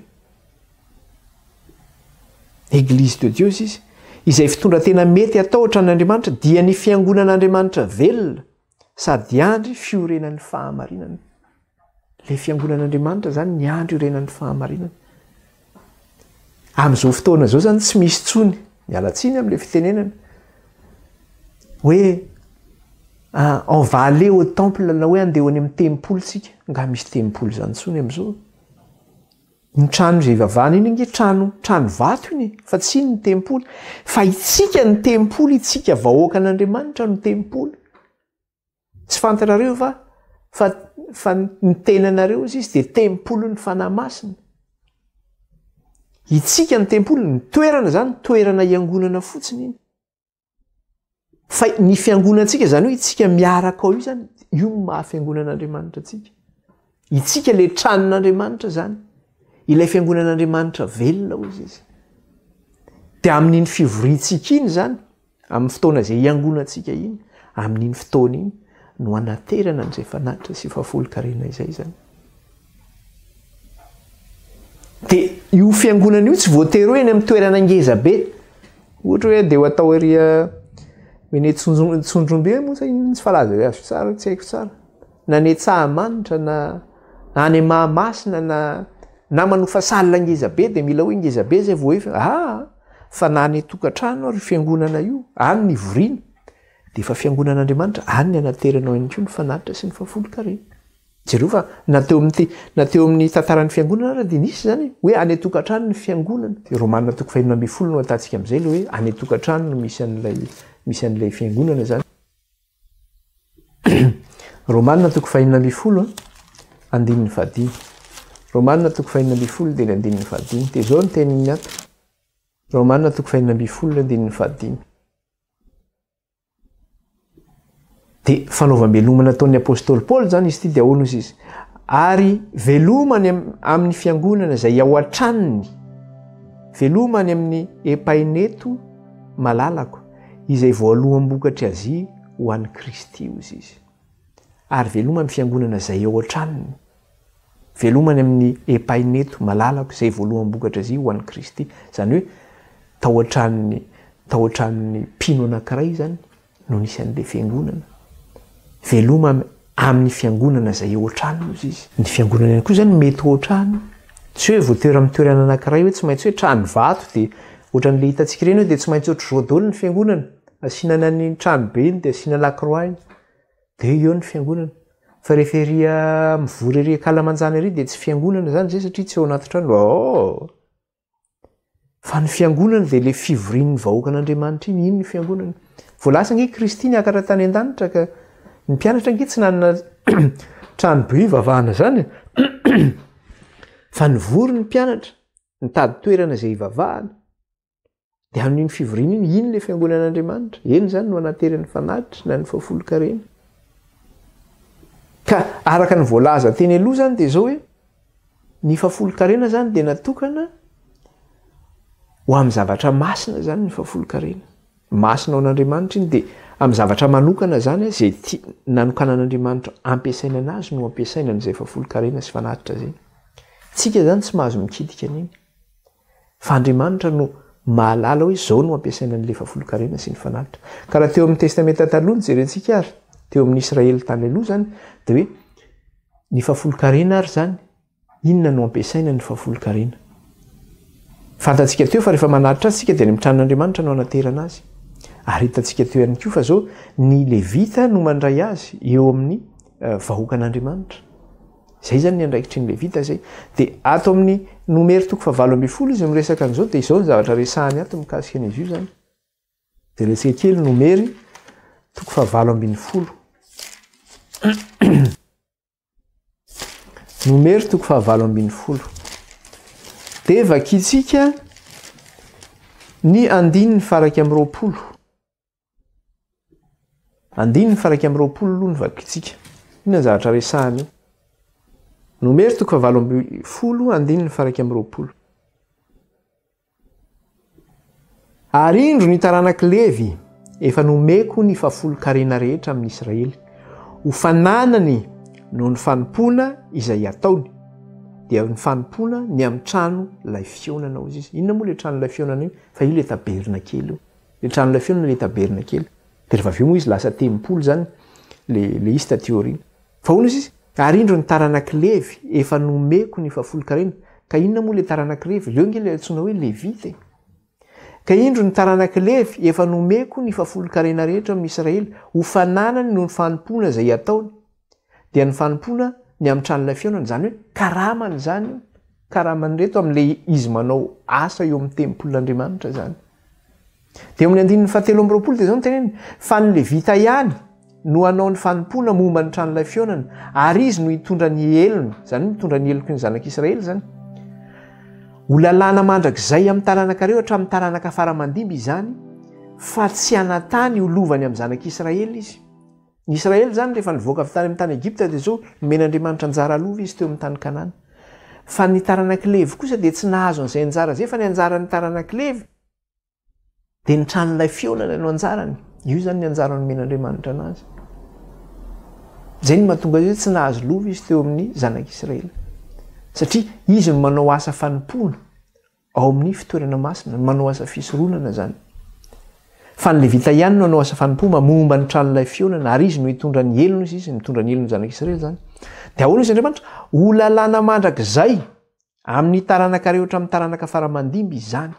Église de Dieu izy, izay fitondran-tena mety atao an-tranon'Andriamanitra dia ny fiangonan'Andriamanitra velona sady andry fiorenan'ny fahamarinana. Ilay fiangonan'Andriamanitra izany ny andry iorenan'ny fahamarinana. Amin'izao fotoana izao izany tsy misy intsony, miala tsiny amin'ilay fitenenana, hoe ah, on va aller au temple na hoe andeha ho any amin'ny tempoly tsika. Nga misy tempoly izany intsony amin'izao? Ny trano izay ivavahana iny ange trano trano vato iny e, fa tsy iny ny tempoly. Fa itsika ny tempoly, itsika vahoakan'Andriamanitra no tempoly. Tsy fantatrareo va fa fa ny tenanareo hozy izy dia tempolin'ny Fanahy Masina. Itsika ny tempoly, ny toerana zany toerana iangonana fotsiny iny. Fa ny fiangonantsika zany hoe itsika miaraka ao io zany, io no maha fiangonan'Andriamanitra antsika. Itsika le tranon'Andriamanitra zany, ilay fiangonan'Andriamanitra velona hozy izy. Dia amin'iny fivoriantsika iny zany, Amin'ny fotoana izay hiangonantsika iny, amin'iny fotoana iny no hanaterana an'izay fanatitra sy fahafolonkarena izay izany. Dia io fiangonana io tsy voatery hoe eny amin'ny toerana ngeza be. Ohatra hoe dia ho atao ery eny Tsonjombe moa sa inona tsy falaza azo tsara, tsy haiko tsara. Na any Antsahamanitra na any Mahamasina na na manofa salle ngeza be dia mila hoe ngeza be zay vao efa ah fa na any tokantrano ary fiangonana io any ny ivoriana dia efa fiangonan'Andriamanitra any ny anateranao ihany koa ny fanatitra sy ny fahafolonkarena. Jereo fa na teo amin'ny na teo amin'ny tantaran'ny fiangonana ara dia nisy izany hoe any an-tokantrano ny fiangonana. Romana toko fahenina ambin'ny folo no ahitantsika amin'izay ilay hoe any an-tokantrano no misy an'ilay misy an'ilay fiangonana izany. Romana toko fahenina ambin'ny folo andininy fahadimy. Romana toko fahenina ambin'ny folo dia ny andininy fahadimy. Dia izao ny teniny ato. Romana toko fahenina ambin'ny folo andininy fahadimy. Dia fanaovam-beloma nataon'ny apostoly Paoly izany izy ity dia ahoana izy izy? Ary veloma any amin'ny fiangonana izay ao an-tranony, veloma any amin'ny Epaineto malalako, izay voaloham-bokatr'i Azia ho an'i Kristy, hozy izy. Ary veloma amin'ny fiangonana izay ao an-tranony. Veloma any amin'ny Epaineto malalako, izay voaloham-bokatra Azia ho an'i Kristy. Izany hoe tao an-tranony, tao an-tranon'ny mpino anankiray izany no nisy an'ilay fiangonana. Veloma amin'ny fiangonana izay eo an-trano ozy izy. Ny fiangonana ihany koa izany mety ho an-trano. Tsy hoe voatery amin'ny toerana anankiray hoe tsy maintsy hoe trano vato dia ohatran'ilay hitantsika ireny hoe dia tsy maintsy ohatr'izao daholo ny fiangonana. Asiana an'iny trano be iny dia asiana lakroa iny. Dia eo ny fiangonana. Fa rehefa ery mivory ery ankalamanjana ery dia tsy fiangonana izany izay satria tsy ao anaty trano. Oh! Fa ny fiangonana dia ilay fivorian'ny vahoakan'Andriamanitra iny, iny ny fiangonana. Vao lasa ange Kristy niakatra tany an-danitra ka ny mpianatra ange tsy nanana trano be hivavahana izany e. Fa nivory ny mpianatra, nitady toerana izay hivavahana. Dia amin'iny fivoriana iny, iny ilay fiangonan'Andriamanitra. Eny izany no anaterany fanatitra na ny fahafolonkarena. Ka araka ny voalaza teny aloha izany dia izao hoe Ny fahafolonkarena izany dia natokana ho amin'ny zavatra masina izany ny fahafolonkarena. Masina ho an'Andriamanitra iny dia amin'ny zavatra manokana izany izay tia nanokanan'Andriamanitra ampiasaina anazy no ampiasaina an'izay fahafolonkarena sy fanatitra izay. Tsika izany tsy mahazo mikitika an'iny. Fa Andriamanitra no mahalala hoe izao no ampiasaina an'ilay fahafolonkarena sy ny fanatitra. Ka raha teo amin'ny Testamenta Taloha no jerentsika ary, teo amin'ny Israely tany aloha izany, dia hoe Ny fahafolonkarena ary izany, inona no ampiasaina ny fahafolonkarena? Fantatsika teo fa rehefa manatitra azy isika dia any amin'ny tranon'Andriamanitra no anaterana azy. Ary hitantsika teo ihany koa fa izao ny Levita no mandray azy eo amin'ny eh, vahoakan'Andriamanitra. Izay izany ny andraikitry ny Levita izay. Dia ato amin'ny Nomery toko fahavalo ambin'ny folo izy miresaka an'izao dia izao ny zavatra resahany ato mikasika an'izy io izany. Jerentsika kely Nomery toko fahavalo ambin'ny folo. Nomery toko fahavalo ambin'ny folo. Dia vakintsika ny andininy faraika amby 20. Andininy faraika amby 20 aloha ny vakintsika. Inona ny zavatra resahana io? Nomery toko fahavalo ambin'ny folo andininy faraika amby 20. Ary indro ny taranak'i Levy efa nomeko ny fahafolonkarena rehetra amin'i Israely, ho fananany noho ny fanompoana izay ataony, dia ny fanompoana ny amin'ny trano lay fihaonana, hozy izy. Inona moa ilay trano lay fihaonana io? Fa io ilay tabernakely io. Ilay trano lay fihaonana ilay tabernakely. Dia rehefa avy eo moa izy lasa tempoly izany, ilay izy taty aoriana. Fa hono izy, Ary indro ny taranak'i Levy efa nomeko ny fahafolonkarena. Ka inona moa ilay taranak'i Levy? Ireo ange ilay antsoina hoe Levita e. Ka indro ny taranak'i Levy efa nomeko ny fahafolonkarena rehetra amin'i Israely ho fananany noho ny fanompoana izay ataony, dia ny fanompoana ny amin'ny tranolay fihaonana, izany hoe karamany izany io, karaman'ireto amin'ilay izy manao asa eo amin'ny tempolin'Andriamanitra izany. Dia eo amin'ny andininy fahatelo amby 20 dia izao no teneniny, Fa ny Levita ihany no hanao ny fanompoana momba ny tranolay fihaonana, ary izy no hitondra ny helony, izany hoe mitondra ny heloky ny zanak'Israely izany. Ho lalàna mandrakizay amin'ny taranakareo hatramin'ny taranaka fara aman-dimby izany, fa tsy hanan-tany ho lovany amin'ny zanak'Israely izy. Ny Israely izany rehefa nivoaka avy tany amin'ny tany Egypta dia izao, nomen'Andriamanitra anjara lova izy teo amin'ny tany Kanana. Fa ny taranak'i Levy kosa dia tsy nahazo an'izay anjara izay, fa ny anjaran'ny taranak'i Levy dia ny tranolay fihaonana no anjarany. Io izany ny anjara nomen'Andriamanitra anazy. Izay no mahatonga azy hoe tsy nahazo lova izy teo amin'ny zanak'Israely. Satria izy no manao asa fanompoana ao amin'ny fitoerana masina, no manao asa fisoronana izany. Fa ny Levita ihany no hanao asa fanompoana momba ny tranolay fihaonana, ary izy no hitondra ny helony, izy mitondra ny helon'ny zanak'Israely izany. Dia ahoana izy Andriamanitra? Ho lalàna mandrakizay Amin'ny taranakareo hatramin'ny taranaka fara-mandimby izany.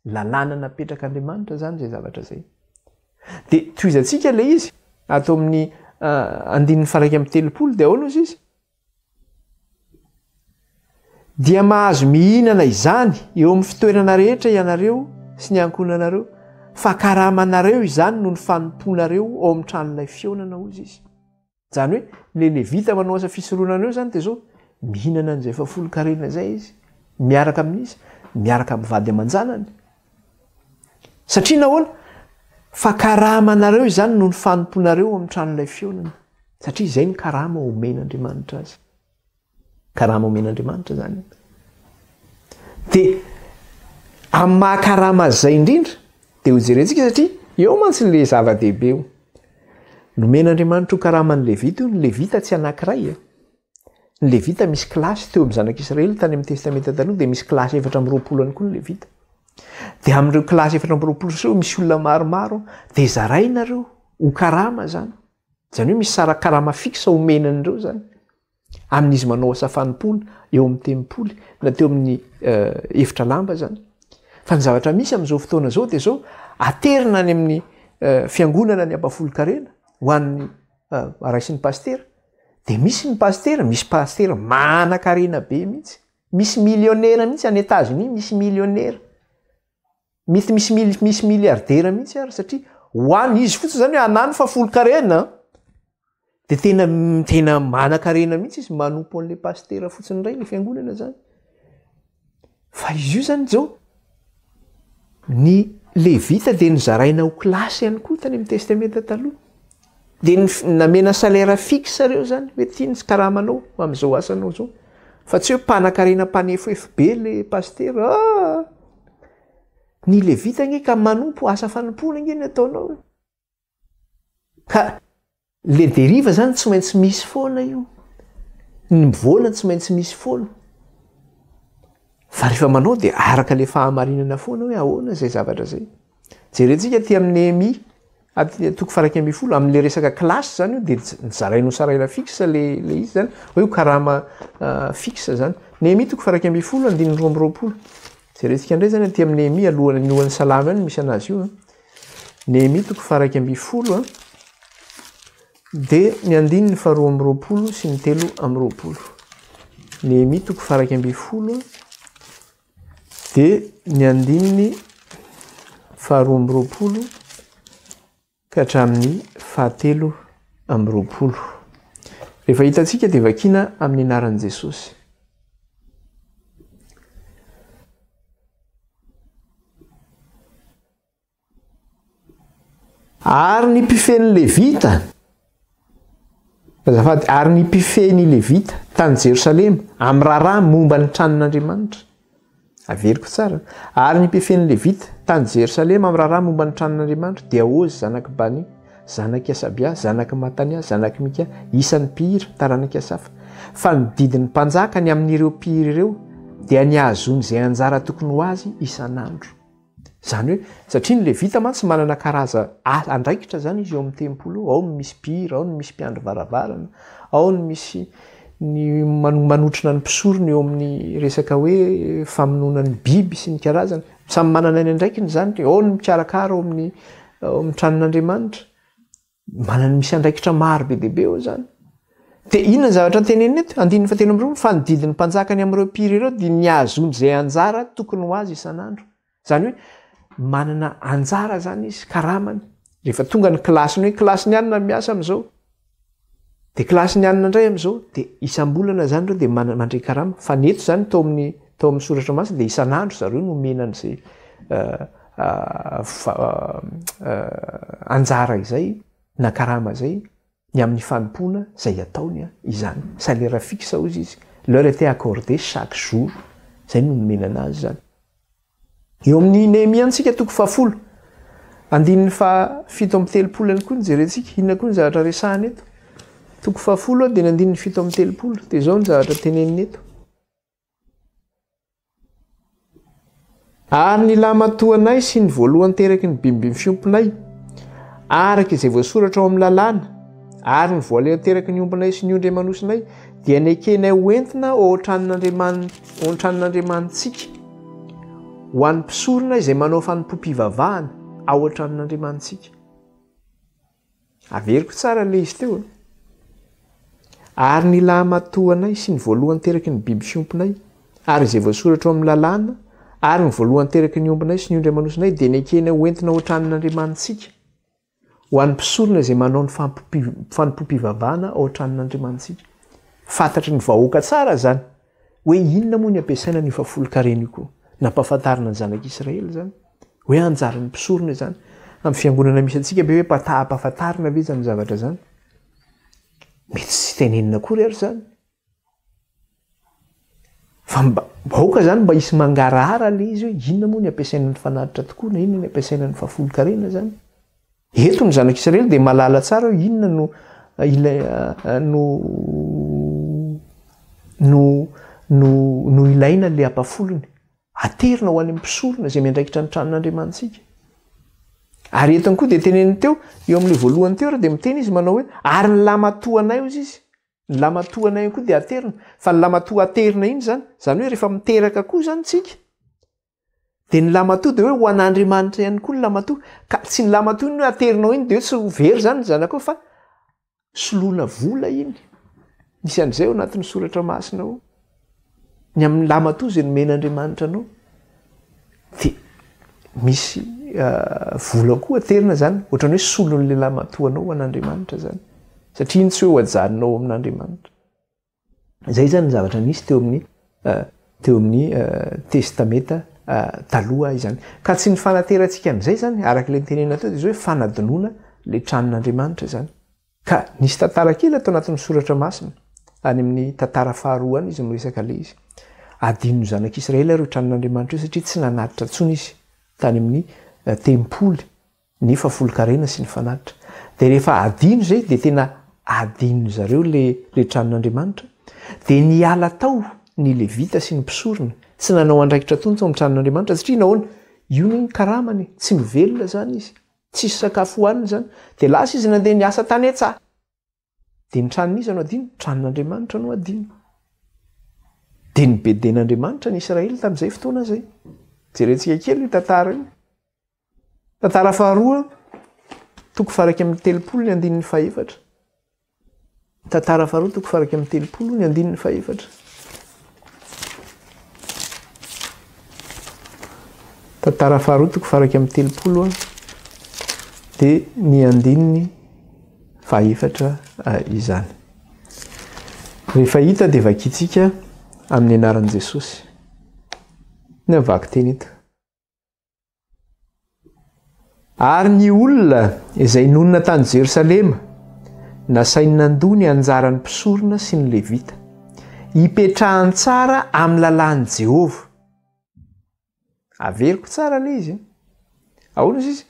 Lalàna napetrak'Andriamanitra izany izay zavatra izay. Dia tohizantsika ilay izy ato amin'ny andininy faha 31 dia ahoana ozy izy? Dia mahazo mihinana izany eo amin'ny fitoerana rehetra ianareo sy ny ankohonanareo, fa karamanareo izany noho ny fanompoanareo ao amin'ny tranolay fihaonana, hozy izy. Izany hoe ilay levita manao asa fisoronana eo izany dia izao, mihinana an'izay fahafolonkarena izay izy, miaraka amin'iza? Miaraka amin'ny vady aman-janany. Satria nahoana? Fa karamanareo izany noho ny fanompoanareo ao amin'ny tranolay fihaonana. Satria izay ny karama omen'Andriamanitra azy. Karama omen'Andriamanitra izany io. Dia amin'ny maha karama azy izay indrindra dia hojerentsika satria eo mantsy ilay zava-dehibe io. Nomen'Andriamanitra ho karaman'ny Levita io, ny Levita tsy anankiray e. Ny Levita misy kilasy teo amin'ny zanak'Israely tany amin'ny Testamenta Taloha dia misy kilasy 24 ihany koa ny Levita. Dia amin'ireo kilasy 24 ireo misy olona maromaro dia zaraina ireo ho karama izany. Izany hoe misy sara-karama fixe omena an'ireo izany. Amin'izy manao asa fanompoana eo amin'ny tempoly na teo amin'ny efitra lamba izany. Fa ny zavatra misy amin'izao fotoana izao dia izao, aterina any amin'ny fiangonana ny ampahafolon-karena ho an'ny raisin'ny pasitera. Dia misy ny pasitera, misy pasitera manan-karena be mihitsy. Misy millionnaire mihitsy any Etazonia, misy millionnaire. Mety misy mil- misy milliardaire mihitsy ary satria ho any izy fotsiny zany hoe anany fa folon-karena de tena tena manan-karena mihitsy izy manompo an'le pasitera fotsiny indray le fiangonana zany. Fa izy io zany zao ny levita de nozaraina ho kilasy ihany koa tany amin'ny testamenta taloha. De ny namena salaire fixe reo zany hoe ty ny karamanao amin'izao asanao zao. Fa tsy hoe mpanakarena mpanefoefo be le pasitera ah! Ny levita ange ka manompo asa fanompoana ange ny ataonao e. Ka le deriva zany tsy maintsy misy foana io. Ny mivoana tsy maintsy misy foana. Fa rehefa manao dia araka le fahamarinana foana hoe ahoana izay zavatra izay. Jerentsika aty amin'ny Nehemia, aty toko faha 11, amin'le resaka classe zany io dia nozaraina ho saraina fixe le le izy zany, hoe ho karama fixe zany. Nehemia toko faha 11 andininy 22. Jerentsika indray zany aty amin'ny Nehemia alohan'ny alohan'ny salamo ihany misy anazy io. Nehemia toko faha 11 a. Dia ny andininy faha 22 sy ny 23. Nehemia toko faha 11 Dia ny andininy faharoa amby 20 ka hatramin'ny fahatelo amby 20. Rehefa hitantsika dia vakiana amin'ny anaran'i Jesosy. Ary ny mpifehy ny Levita, azafady, ary ny mpifehy ny Levita tany Jerosalema amin'ny raharaha momba ny tranon'Andriamanitra. Averiko tsara. Ary ny mpifehy ny Levita tany Jerosalema amin'ny raharaha momba ny tranon'Andriamanitra dia Ozy zanak'i Bani, zanak'i Asabia, zanak'i Matania, zanak'i Mika, isan'ny mpihira, taranak'i Asafa. Fa ny didin'ny mpanjaka ny amin'ireo mpihira ireo dia ny hahazoany izay anjara tokony ho azy isan'andro. Izany hoe, satria ny Levita mantsy manana karaza andraikitra izany izy eo amin'ny tempoly eo, ao ny misy mpihira, ao ny misy mpiandry varavarana, ao ny misy ny manotrona ny mpisorona eo amin'ny resaka hoe famonoana ny biby sy ny karazany. Samy manana ny andraikiny izany, ao ny mikarakara ao amin'ny ao amin'ny tranon'Andriamanitra. Manana misy andraikitra maro be dia be eo izany. Dia inona ny zavatra tenenina eto? Andininy fahatelo amby roa, fa ny didin'ny mpanjaka ny amin'ireo mpihira ireo dia ny hahazoany izay anjara tokony ho azy isan'andro. Izany hoe manana anjara izany izy, karamany. Rehefa tonga ny kilasiny hoe kilasiny anona miasa amin'izao, dia kilasiny anona indray amin'izao, dia isam-bolana izany ireo dia mandray karama. Fa ny eto izany tao amin'ny tao amin'ny soratra masina dia isan'andro zareo no omena an'izay anjara izay na karama izay ny amin'ny fanompoana izay ataony izany. Salaire fixe hozy izy, leur était accordé chaque jour. Izay no nomena anazy izany. Eo amin'ny Nehemia antsika toko fahafolo, andininy faha 37 ihany koa no jerentsika. Inona koa ny zavatra resahana eto? Toko fahafolo dia ny andininy 37 dia izao ny zavatra tenenina eto. Ary ny lahimatoanay sy ny voalohan-teraky ny bimbim fiompinay, araka izay voasoratra ao amin'ny lalàna, ary ny voalohan-teraky ny ombinay sy ny ondry aman'osinay, dia nekenay ho entina ao an-tranon'Andriamanitsika, ho an'ny mpisorona izay manao fanompoam-pivavahana ao an-tranon'Andriamanitsika. Averiko tsara ilay izy teo. Ary ny lahimatoanay sy ny voalohan-teraky ny biby fiompinay, ary izay voasoratra ao amin'ny lalàna, ary ny voalohan-teraky ny ombinay sy ny ondry aman'osinay dia nekenay ho entina ao an-tranon'Andriamanitsika, ho an'ny mpisorona izay manao ny fanompoam-pivavahana ao an-tranon'Andriamanitsika. Fantatry ny vahoaka tsara izany, hoe inona moa ny ampiasaina an'io fahafolonkarena io koa. Nampahafantarina ny zanak'Israely izany. Hoe anjaran'ny mpisorona izany. Amin'ny fiangonana misy antsika ve hoe ampahafantarina ve izany zavatra izany? Mety tsy tenenina akory ary izany. Fa mba aoka zany mba hisy mangarahara le izy hoe inona moa ny ampiasaina ny fanatitra tokoa na inona ny ampiasaina ny fahafolonkarena zany. Eto ny zanak'Israely dia mahalala tsara hoe inona no ilay no no no no ilaina le ampafolony. Aterina ho any amin'ny mpisorona izay miandraikitra ny tranon'Andriamanitsika. Ary etony koa dia teneniny teo, eo amin'ilay voalohany teo ary dia miteny izy manao hoe ary ny lamatoanay hozy izy. Ny lamatoanay koa dia aterina. Fa ny lamatoa aterina iny izany, izany hoe rehefa miteraka koa izany tsika, dia ny lamatoa dia hoe ho an'Andriamanitra ihany koa ny lamatoa. Ka tsy ny lamatoa iny hoe aterinao iny dia hoe tsy ho very izany ny zanakao fa soloina vola iny. Misy an'izay ao anatin'ny soratra masina ao. Ny amin'ny lamatoa izay nomen'Andriamanitra anao dia misy vola koa aterina izany, ohatran'ny hoe solon'ilay lamatoa anao ho an'Andriamanitra izany. Satria iny tsy hoe ho ajanonao ao amin'Andriamanitra. Izay izany ny zavatra nisy teo amin'ny teo amin'ny testamenta taloha izany. Ka tsy ny fanaterantsika an'izay izany, araka ilay nitenenina teo, dia izao hoe fanadinoana ilay tranon'Andriamanitra izany. Ka nisy tantara kely ato anatin'ny soratra masina, any amin'ny tantara faharoa any izy miresaka ilay izy. Adinon'ny zanak'Israely ary io tranon'Andriamanitra io satria tsy nanatitra intsony izy tany amin'ny tempoly ny fahafolonkarena sy ny fanatitra. Dia rehefa adino izay dia tena adinony zareo le le tranon'Andriamanitra. Dia niala tao ny Levita sy ny mpisorona, tsy nanao andraikitra intsony tao amin'ny tranon'Andriamanitra satria nahoana? Io no karamany, tsy mivelona izany izy. Tsisy sakafo hohanina izany. Dia lasa izy nandeha niasa tany an-tsaha. Dia ny tranon'iza no adino? Tranon'Andriamanitra no adino. Dia nibeden'Andriamanitra ny Israely tamin'izay fotoana izay. Jerentsika kely io tantara io. Tantara faharoa, toko faha 31 ny andininy fahefatra. Tantara faharoa toko faha 31 ny andininy fahefatra. Tantara faharoa toko faha 31 dia ny andininy fahefatra izany. Rehefa hita dia vakintsika amin'ny anaran'i Jesosy. Ny vakiteny eto. Ary ny olona izay nonina tany Jerosalema nasainy nandoa ny anjaran'ny mpisorona sy ny Levita, hipetrahany tsara amin'ny lalàn'i Jehovah. Averiko tsara ilay izy. Ahoana izy izy?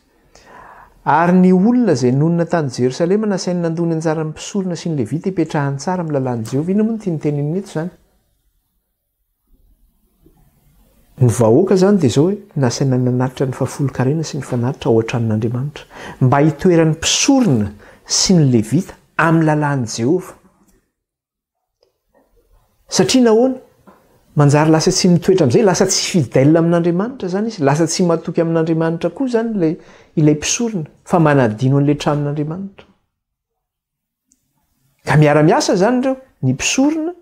Ary ny olona izay nonina tany Jerosalema nasainy nandoa ny anjaran'ny mpisorona sy ny Levita hipetrahany tsara amin'ny lalàn'i Jehovah. Inona moa no tiany tenenina eto izany? Ny vahoaka izany dia izao hoe, nasaina nanatitra ny fahafolonkarena sy ny fanatitra ao an-tranon'Andriamanitra, mba hitoeran'ny mpisorona sy ny Levita amin'ny lalàn'i Jehovah. Satria nahoana? Manjary lasa tsy mitoetra amin'izay, lasa tsy fidèle amin'Andriamanitra izany izy, lasa tsy matoky amin'Andriamanitra koa izany ilay, ilay mpisorona, fa manadino an'ilay tranon'Andriamanitra. Ka miara-miasa izany ireo, ny mpisorona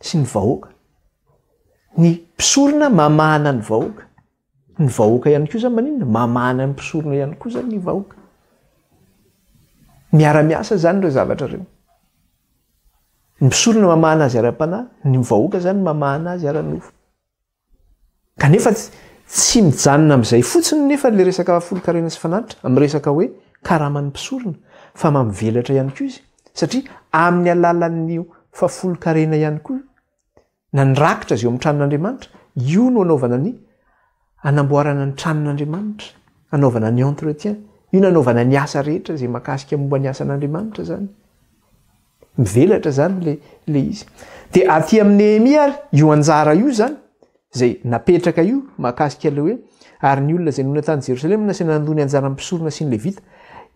sy ny vahoaka. Ny mpisorona mamahana ny vahoaka. Ny vahoaka ihany koa izany maninona? Mamahana ny mpisorona ihany koa izany ny vahoaka. Miara-miasa izany ireo zavatra ireo. Ny mpisorona mamahana azy ara-panahy, ny vahoaka izany mamahana azy ara-nofo. Kanefa tsy mijanona amin'izay fotsiny nefa ilay resaka fahafolonkarena sy fanatitra amin'ny resaka hoe karaman'ny mpisorona fa mampivelatra ihany koa izy satria amin'ny alalan'io fahafolonkarena ihany koa na ny rakitra izay eo amin'ny tranon'Andriamanitra io no anaovana ny anamboarana ny tranon'Andriamanitra, anaovana ny entretien, io no anaovana ny asa rehetra izay mahakasika momba ny asan'Andriamanitra izany. Mivelatra izany le le izy. Dia aty amin'i Nehemia ary io anjara io izany, izay napetraka io mahakasika ilay hoe ary ny olona izay nonina tany Jerosalema nasaina nandoa ny anjaran'ny mpisorona sy ny Levita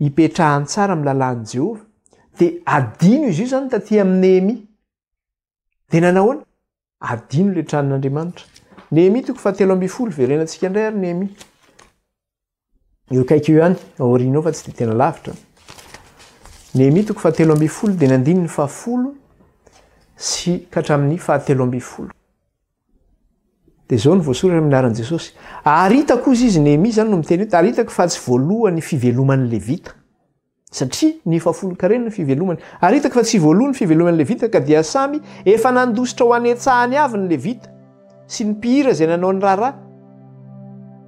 hipetrahany tsara amin'ny lalàn'i Jehovah. Dia adino izy io izany taty amin'i Nehemia. Dia nanahoana? Adino ilay tranon'Andriamanitra. Nehemia toko fahatelo ambin'ny folo, verenantsika indray ary Nehemia. Eo akaiky eo ihany, aoriana eo fa tsy dia tena lavitra. Nehemia toko fahatelo ambin'ny folo dia ny andininy fahafolo sy ka hatramin'ny fahatelo ambin'ny folo. Dia izao no voasoratra amin'ny anaran'i Jesosy. Ary hitako hozy izy, Nehemia izany no miteny eto, ary hitako fa tsy voaloha ny fiveloman'ny Levita. Satria ny fahafolonkarena ny fivelomany. Ary hitako fa tsy voaloa ny fiveloman'ny Levita, ka dia samy efa nandositra ho any an-tsahany avy ny Levita, sy ny mpihira izay nanao ny raharaha.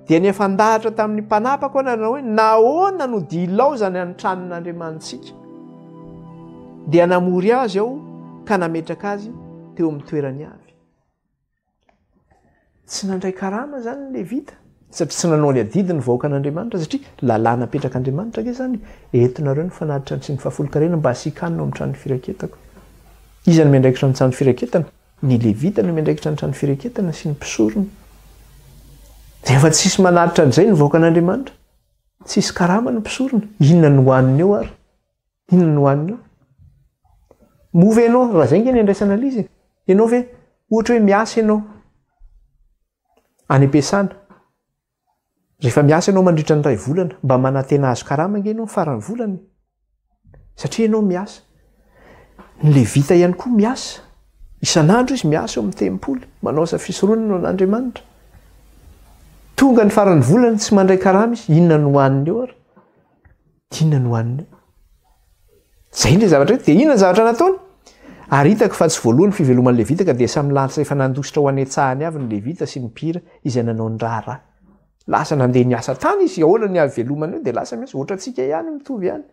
Dia niafandahatra tamin'ny mpanapaka aho nanao hoe, Nahoana no dia ilaozana ny tranon'Andriamanitsika? Dia namory azy aho ka nametraka azy teo amin'ny toerany avy. Tsy nandray karama izany ny Levita, satria tsy nanao ny adidy ny vahoakan'Andriamanitra, satria lalàna apetrak'Andriamanitra ange izany, entinareo ny fanatitra sy ny fahafolonkarena mba hasian-kanina ao amin'ny trano firaketako. Iza no miandraikitra ny trano firaketana? Ny Levita no miandraikitra ny trano firaketana sy ny mpisorona. Rehefa tsisy manatitra an'izay ny vahoakan'Andriamanitra, tsisy karama ny mpisorona, inona no hohaniny eo ary? Inona no hohaniny eo? Moa ve ianao, raha izay ange ny andraisana ilay izy e, ianao ve, ohatra hoe miasa ianao any am-piasana, rehefa miasa ianao mandritra ny iray volana, mba manantena hahazo karama ange ianao ny faran'ny volana e. Satria ianao miasa. Ny Levita ihany koa miasa. Isan'andro izy miasa eo amin'ny tempoly, manao asa fisoronana ho an'Andriamanitra. Tonga ny faran'ny volana, tsy mandray karama izy, inona no hohaniny eo ary? Inona no hohaniny eo? Izay ilay zavatra hoe, dia inona ny zavatra nataony? Ary hitako fa tsy voaloa ny fiveloman'ny Levita ka dia samy lasa efa nandositra ho any an-tsahany avy ny Levita sy ny mpihira izay nanao ny raharaha. Lasa nandeha niasa tany izy, ahoana ny hahavelomany eo dia lasa miasa, ohatrantsika ihany, mitovy ihany.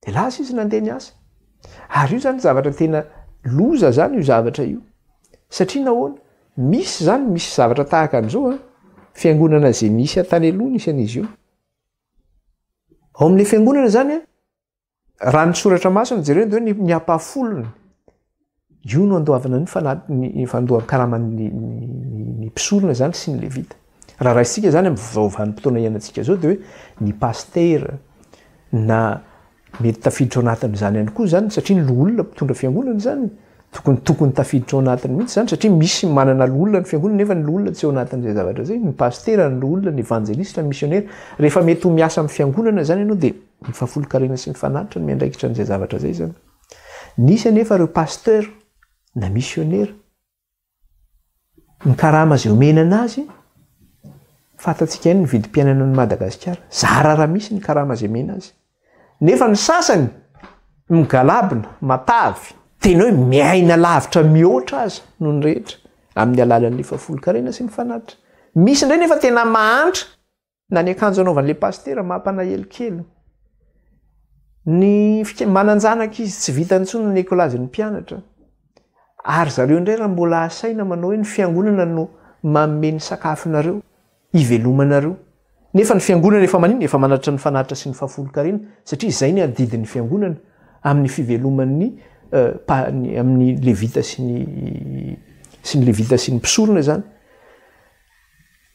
Dia lasa izy nandeha niasa. Ary io zany zavatra tena loza zany io zavatra io. Satria nahoana? Misy zany, misy zavatra tahaka an'izao an, fiangonana izay nisy tany aloha nisy an'izy io. Ao amin'ilay fiangonana zany an, Raha ny soratra masina jerena dia hoe ny ampahafolony io no andoavana ny fana- ny fandoavan-karaman'ny ny mpisorona izany sy ny levita. Raha raisintsika izany amin'izao vanim-potoana iainantsika izao dia hoe ny pasitera na mety tafiditra ao anatin'izany ihany koa izany satria ny loholona mpitondra fiangonana izany Tokony tokony tafiditra ao anatiny mihitsy izany satria misy manana loholona ny fiangonana nefa ny loholona tsy ao anatin'izay zavatra izay, ny pasitera, ny loholona, ny evanjelista, ny misionera. Rehefa mety ho miasa amin'ny fiangonana izany ianao dia ny fahafolonkarena sy ny fanatitra no miandraikitra an'izay zavatra izay izany. Nisy anefa ireo pasteur na misionera, ny karama izay omena anazy, fantatsika ihany ny vidim-piainana any Madagasikara, zara raha misy ny karama izay omena azy. Nefa ny sasany migalabona, matavy, tena hoe miaina lavitra mihoatra aza noho ny rehetra amin'ny alalan'ny fahafolonkarena sy ny fanatitra. Misy indray nefa tena mahantra na ny akanjo anaovan'ilay pasitera mampanahelo kely. Ny manan-janaka izy tsy vitany intsony ny ekolazin'ny mpianatra. Ary zareo indray raha mbola asaina manao hoe ny fiangonana no manome ny sakafonareo. hivelomanareo. Nefa ny fiangonana efa maninona? Efa manatitra ny fanatitra sy ny fahafolonkarena, satria izay ny adidin'ny fiangonana amin'ny fiveloman'ny amin'ny levita sy ny sy ny levita sy ny mpisorona izany.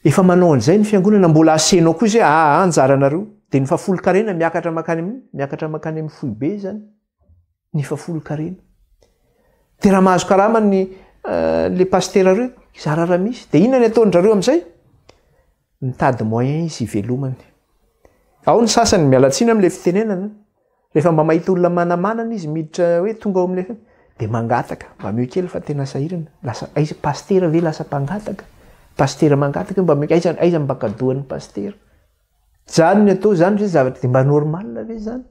Efa manao an'izay ny fiangonana, mbola asenao koa izay, aa anjaranareo. Dia ny fahafolonkarena miakatra mankany amin'ny miakatra mankany amin'ny foibe izany. ny fahafolonkarena. Dia raha mahazo karama ny eh, le pasitera reo, zara raha misy. Dia inona ny ataon-drareo amin'izay? Mitady moyen izy hivelomany. Ao ny sasany miala tsiny amin'ilay fitenenana. Rehefa mba mahita olona manamanana izy miditra hoe tonga ao amin'ilay dia mangataka, mba meo kely fa tena sahirana. Lasa aiza pasitera ve lasa mpangataka? Pasitera mangataka mba meo aiza aiza mba kadoan'ny pasitera? Zany ny atao zany ve zavatra de mba normal ve zany?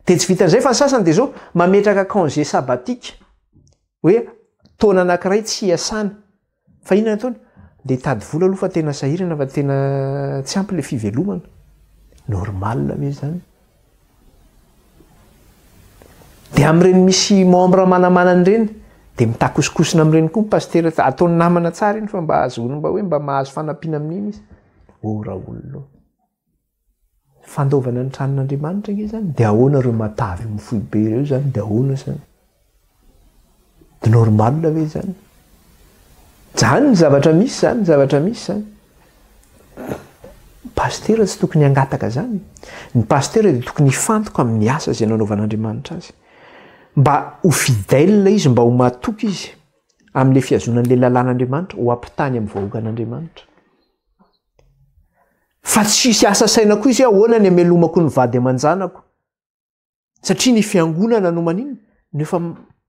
De tsy vitan'izay fa ny sasany de zao mametraka congé sabbatique hoe taona anankiray tsy hiasana fa inona ny ataony? De hitady vola aloha fa tena sahirana fa tena tsy ampy le fivelomana. Normal ve zany? De amin'ireny misy membre manamanana ireny de mitakosokosona amin'ireny koa ny pasitera, ataony namana tsara iny fa mba ahazoany mba hoe mba mahazo fanampiana amin'iny izy. Oh raolona o! Fandaovana ny tranon'Andriamanitra ange izany, dia ahoana ireo matavy amin'ny foibe ireo izany, dia ahoana izany? Dia normal ve izany? Izany ny zavatra misy izany, ny zavatra misy izany. Ny pasitera tsy tokony hangataka izany. Ny pasitera dia tokony hifantoka amin'ny asa izay nanaovan'Andriamanitra azy. Mba ho fidèle izy, mba ho matoky izy. Amin'ilay fihazonan'ilay lalàn'Andriamanitra ho ampitany amin'ny vahoakan'Andriamanitra. Fa tsy hisy asa saina koa izy hoe ahoana ny hamelomako ny vady aman-janako. Satria ny fiangonana no maninona? No efa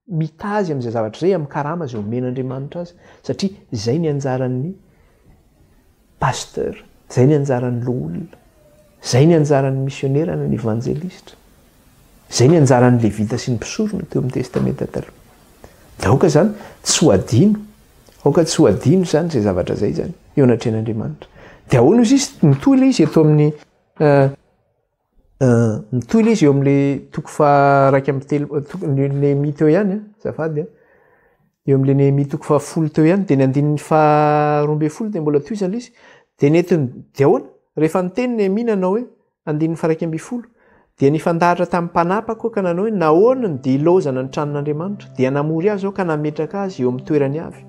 mitazy amin'izay zavatra izay amin'ny karama izay omen'Andriamanitra azy. Satria izay ny anjaran'ny pasteur, izay ny anjaran'ny loholona, izay ny anjaran'ny misionera na ny evanjelistra. Izay ny anjaran'ny Levita sy ny mpisorona teo amin'ny Testamenta Taloha. Dia aoka izany tsy ho adino, aoka tsy ho adino izany izay zavatra izay izany eo anatrehan'Andriamanitra. Dia ahoana ozy izy? Mitohy ilay izy eto amin'ny mitohy ilay izy eo amin'ilay toko faha-31, toko, Nehemia teo ihany, azafady. Eo amin'ilay Nehemia toko fahafolo teo ihany, dia ny andininy faha-12 dia mbola tohizana ilay izy. Dia nentin'ny, dia ahoana? Rehefa niteny Nehemia nanao hoe, andininy faha-11, dia nifandahatra tamin'ny mpanapaka aho ka nanao hoe, nahoana no dia ilaozana ny tranon'Andriamanitra? Dia namory azy aho ka nametraka azy eo amin'ny toerany avy.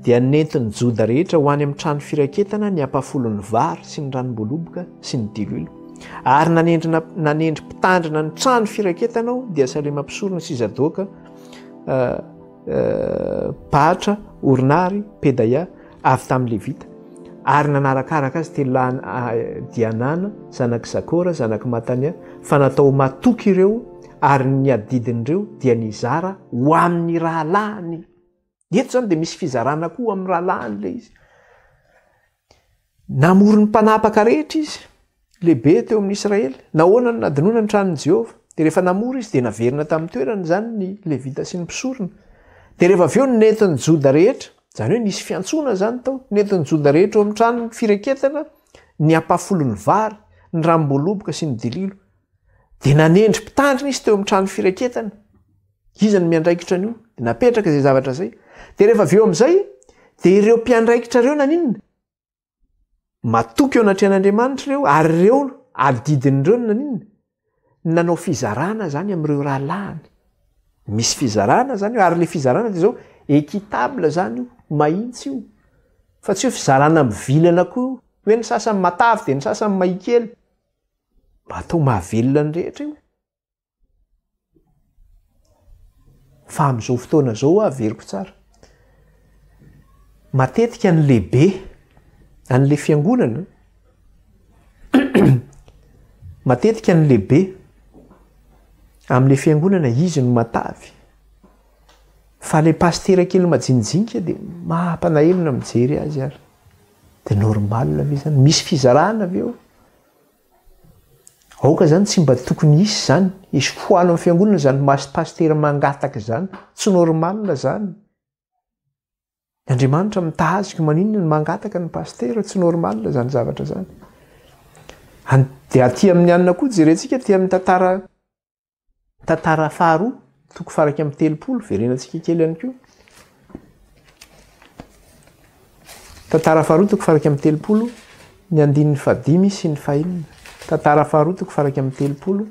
Dia nentin'ny Joda rehetra ho any amin'ny trano firaketana ny ampahafolon'ny vary sy ny ranom-boaloboka sy ny diloilo. Ary nanendry nanendry mpitandrina ny trano firaketana aho, dia Salema mpisorona sy Zadoka, Pahatra, Ornary, Pedaia, avy tamin'ny Levita. Ary nanarakaraka azy telo lahy Dianana, zanak'i Zakora, zanak'i Matania, fa natao ho matoky ireo, ary ny adidin'ireo dia nizara ho amin'ny rahalahiny. Eto izany dia misy fizarana koa amin'ny rahalahiny ilay izy. Namory ny mpanapaka rehetra izy, lehibe teo amin'ny Israely. Nahoana no nadinoina ny tranon'i Jehovah? Dia rehefa namory izy, dia naverina tamin'ny toerany izany ny Levita sy ny mpisorona. Dia rehefa avy eo nentin'ny Joda rehetra, izany hoe nisy fiantsoana izany tao, nentin'ny Joda rehetra eo amin'ny trano firaketana ny ampahafolon'ny vary, ny ranom-boaloboka sy ny dililo. Dia nanendry mpitandrina izy teo amin'ny trano firaketana. Iza no miandraikitra an'io? Dia napetraka izay zavatra izay. Dia rehefa avy eo amin'izay, dia ireo mpiandraikitra ireo naninona? Matoky eo anatrehan'Andriamanitra ireo, ary ireo adidin'ireo no naninona? Nanao fizarana izany amin'ireo rahalahiny. Misy fizarana izany io, ary ilay fizarana dia izao, équitable izany io, mahitsy io. Fa tsy hoe fizarana mivilana koa io, hoe ny sasany matavy dia ny sasany mahikely. Mba atao mahavelona ny rehetra io. Fa amin'izao fotoana izao aho averiko tsara. Matetika ny lehibe an'ilay fiangonana, matetika ny lehibe amin'ilay fiangonana izy no matavy. Fa ilay pasitera kely majinijinika dia mampalahelo na mijery azy ary. Dia normal ve izany? Misy fizarana ve eo? Aoka izany tsy mba tokony hisy izany, hisy foano amin'ny fiangonana izany mas pasitera mangataka izany, tsy normal izany. Andriamanitra mitaziko maninona no mangataka ny pasitera, tsy normal izany zavatra izany. Dia aty amin'ny anona koa jerentsika aty amin'ny tantara Tantara faharoa, toko faha 31, verenantsika kely ihany koa. Tantara faharoa, toko faha 31, ny andininy fahadimy sy ny fahenina. Tantara faharoa, toko faha 31,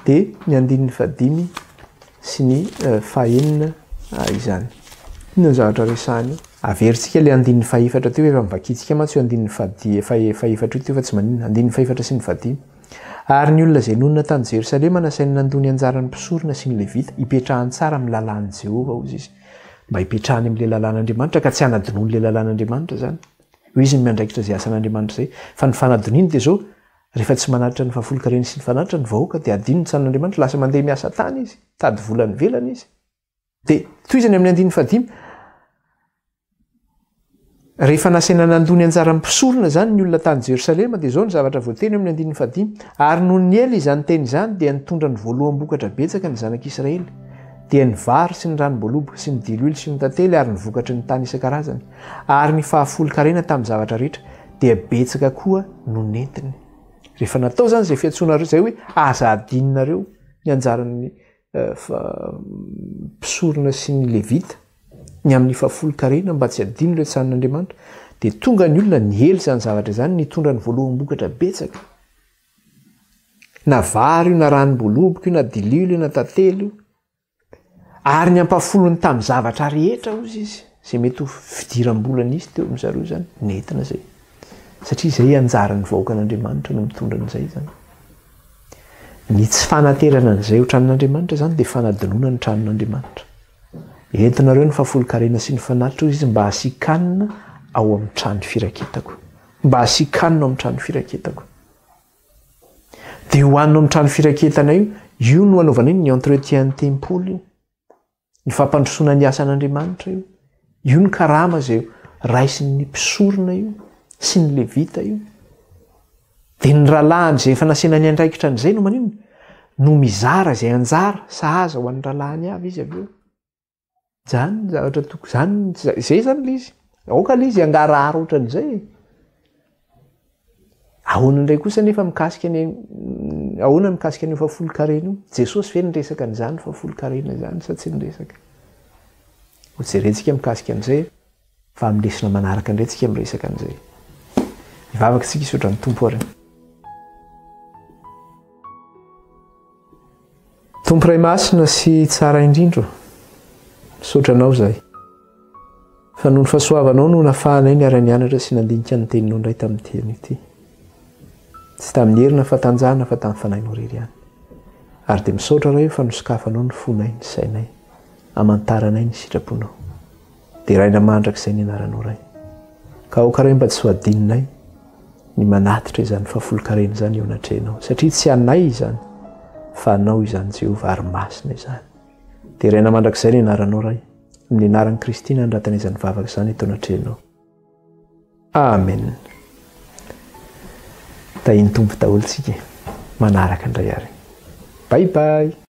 dia ny andininy fahadimy sy ny eh, fahenina ah, izany. Inona ny zavatra resahana io? Averintsika ilay andininy fahefatra teo, efa novakintsika mantsy io andininy fahefatra io teo fa tsy maninona. Andininy fahefatra sy ny fahadimy. Ary ny olona izay nonina tany Jerosalema nasainy nandoa ny anjaran'ny mpisorona sy ny Levita, hipetrahany tsara amin'ny lalàn'i Jehovah, hozy izy. Mba hipetrahany amin'ilay lalàn'Andriamanitra, ka tsy hanadinoany ilay lalàn'Andriamanitra izany. Hoy izy ny miandraikitra izay asan'Andriamanitra izay. Fa ny fanadinoany dia izao, rehefa tsy manatitra ny fahafolonkareny sy ny fanatitra ny vahoaka, dia adino ny tsanan'Andriamanitra, lasa mandeha miasa tany izy, mitady vola any ivelany izy. Dia tohizany amin'ny andininy fahadimy, Rehefa nasaina nandoa ny anjaran'ny mpisorona izany ny olona tany Jerosalema, dia izao ny zavatra voateny eo amin'ny andininy fahadimy, Ary nony niely izany teny izany, dia nitondra ny voaloham-bokatra betsaka ny zanak'Israely, dia ny vary sy ny ranom-boaloboka sy ny diloilo sy ny tantely ary ny vokatry ny tany isan-karazany, ary ny fahafolon-karena tamin'ny zavatra rehetra, dia betsaka koa no nentiny. Rehefa natao izany izay fiantsoana izay hoe aza adinonareo ny anjaran'ny mpisorona sy ny Levita, ny amin'ny fahafolon-karena mba tsy hadino ilay tsanin'Andriamanitra, dia tonga ny olona niely izany zavatra izany, nitondra ny voaloham-bokatra betsaka. Na vary io, na ranom-boaloboka io, na dililo io, na tantely io. Ary ny ampahafolony tamin'ny zavatra rehetra, hozy izy, izay mety ho fidiram-bola nisy teo amin-dry zareo izany, nentina izay. Satria izay anjaran'ny vahoakan'Andriamanitra no mitondra an'izay izany. Ny tsy fanaterana an'izay ho tranon'Andriamanitra izany dia fanadinoana ny tranon'Andriamanitra. Entinareo ny fahafolonkarena sy ny fanatitra hoy izy mba hasian-kanina ao amin'ny trano firaketako. Mba hasian-kanina ao amin'ny trano firaketako. Dia hohanina ao amin'ny trano firaketana io, io no hanaovana iny ny entretien ny tempoly io. Ny fampandrosoana ny asan'Andriamanitra io. Io ny karama izay raisin'ny mpisorona io sy ny levita io. Dia ny rahalahiny izay efa nasiana ny andraikitra an'izay no maninona? No mizara izay anjara sahaza ho an'ny rahalahiny avy izy avy eo. Izany ny zavatra toko izany, izay izany ilay izy. Aoka ilay izy hangarahara ohatran'izay e. Ahoana indray kosa anefa mikasika ny ahoana mikasika an'io fahafolonkarena io? Jesosy ve niresaka an'izany fahafolonkarena izany sa tsy niresaka? Hojerentsika mikasika an'izay fa amin'ny lesona manaraka indray tsika miresaka an'izay. Hivavaka isika hisaotra ny Tompo ary. Tompo Ray Masina sy Tsara indrindra ô, misaotra Anao izahay fa noho ny fahasoavanao no nafahanay niara-nianatra sy nandinika ny Teninao indray tamin'ity anio ity. Tsy tamin'ny hery na fahatanjahana fa tamin'ny Fanahinao irery ihany. Ary dia misaotra Ray fa nosokafanao ny fonay, ny sainay, hamantaranay ny sitraponao. Deraina mandrakizay ny anaranao Ray. Ka aoka Ray mba tsy ho adinonay ny manatitra izany fahafolonkarena izany eo anatrehanao, satria tsy anay izany fa anao izany Jehovah ary masina izany. Deraina mandrakizay ny anaranao Ray. Amin'ny anaran'i Kristy nanoratana izany vavaka izany eto anatrehanao. Amen. Tahin'ny Tompo daholo tsika e. Manaraka indray ary. Bye bye.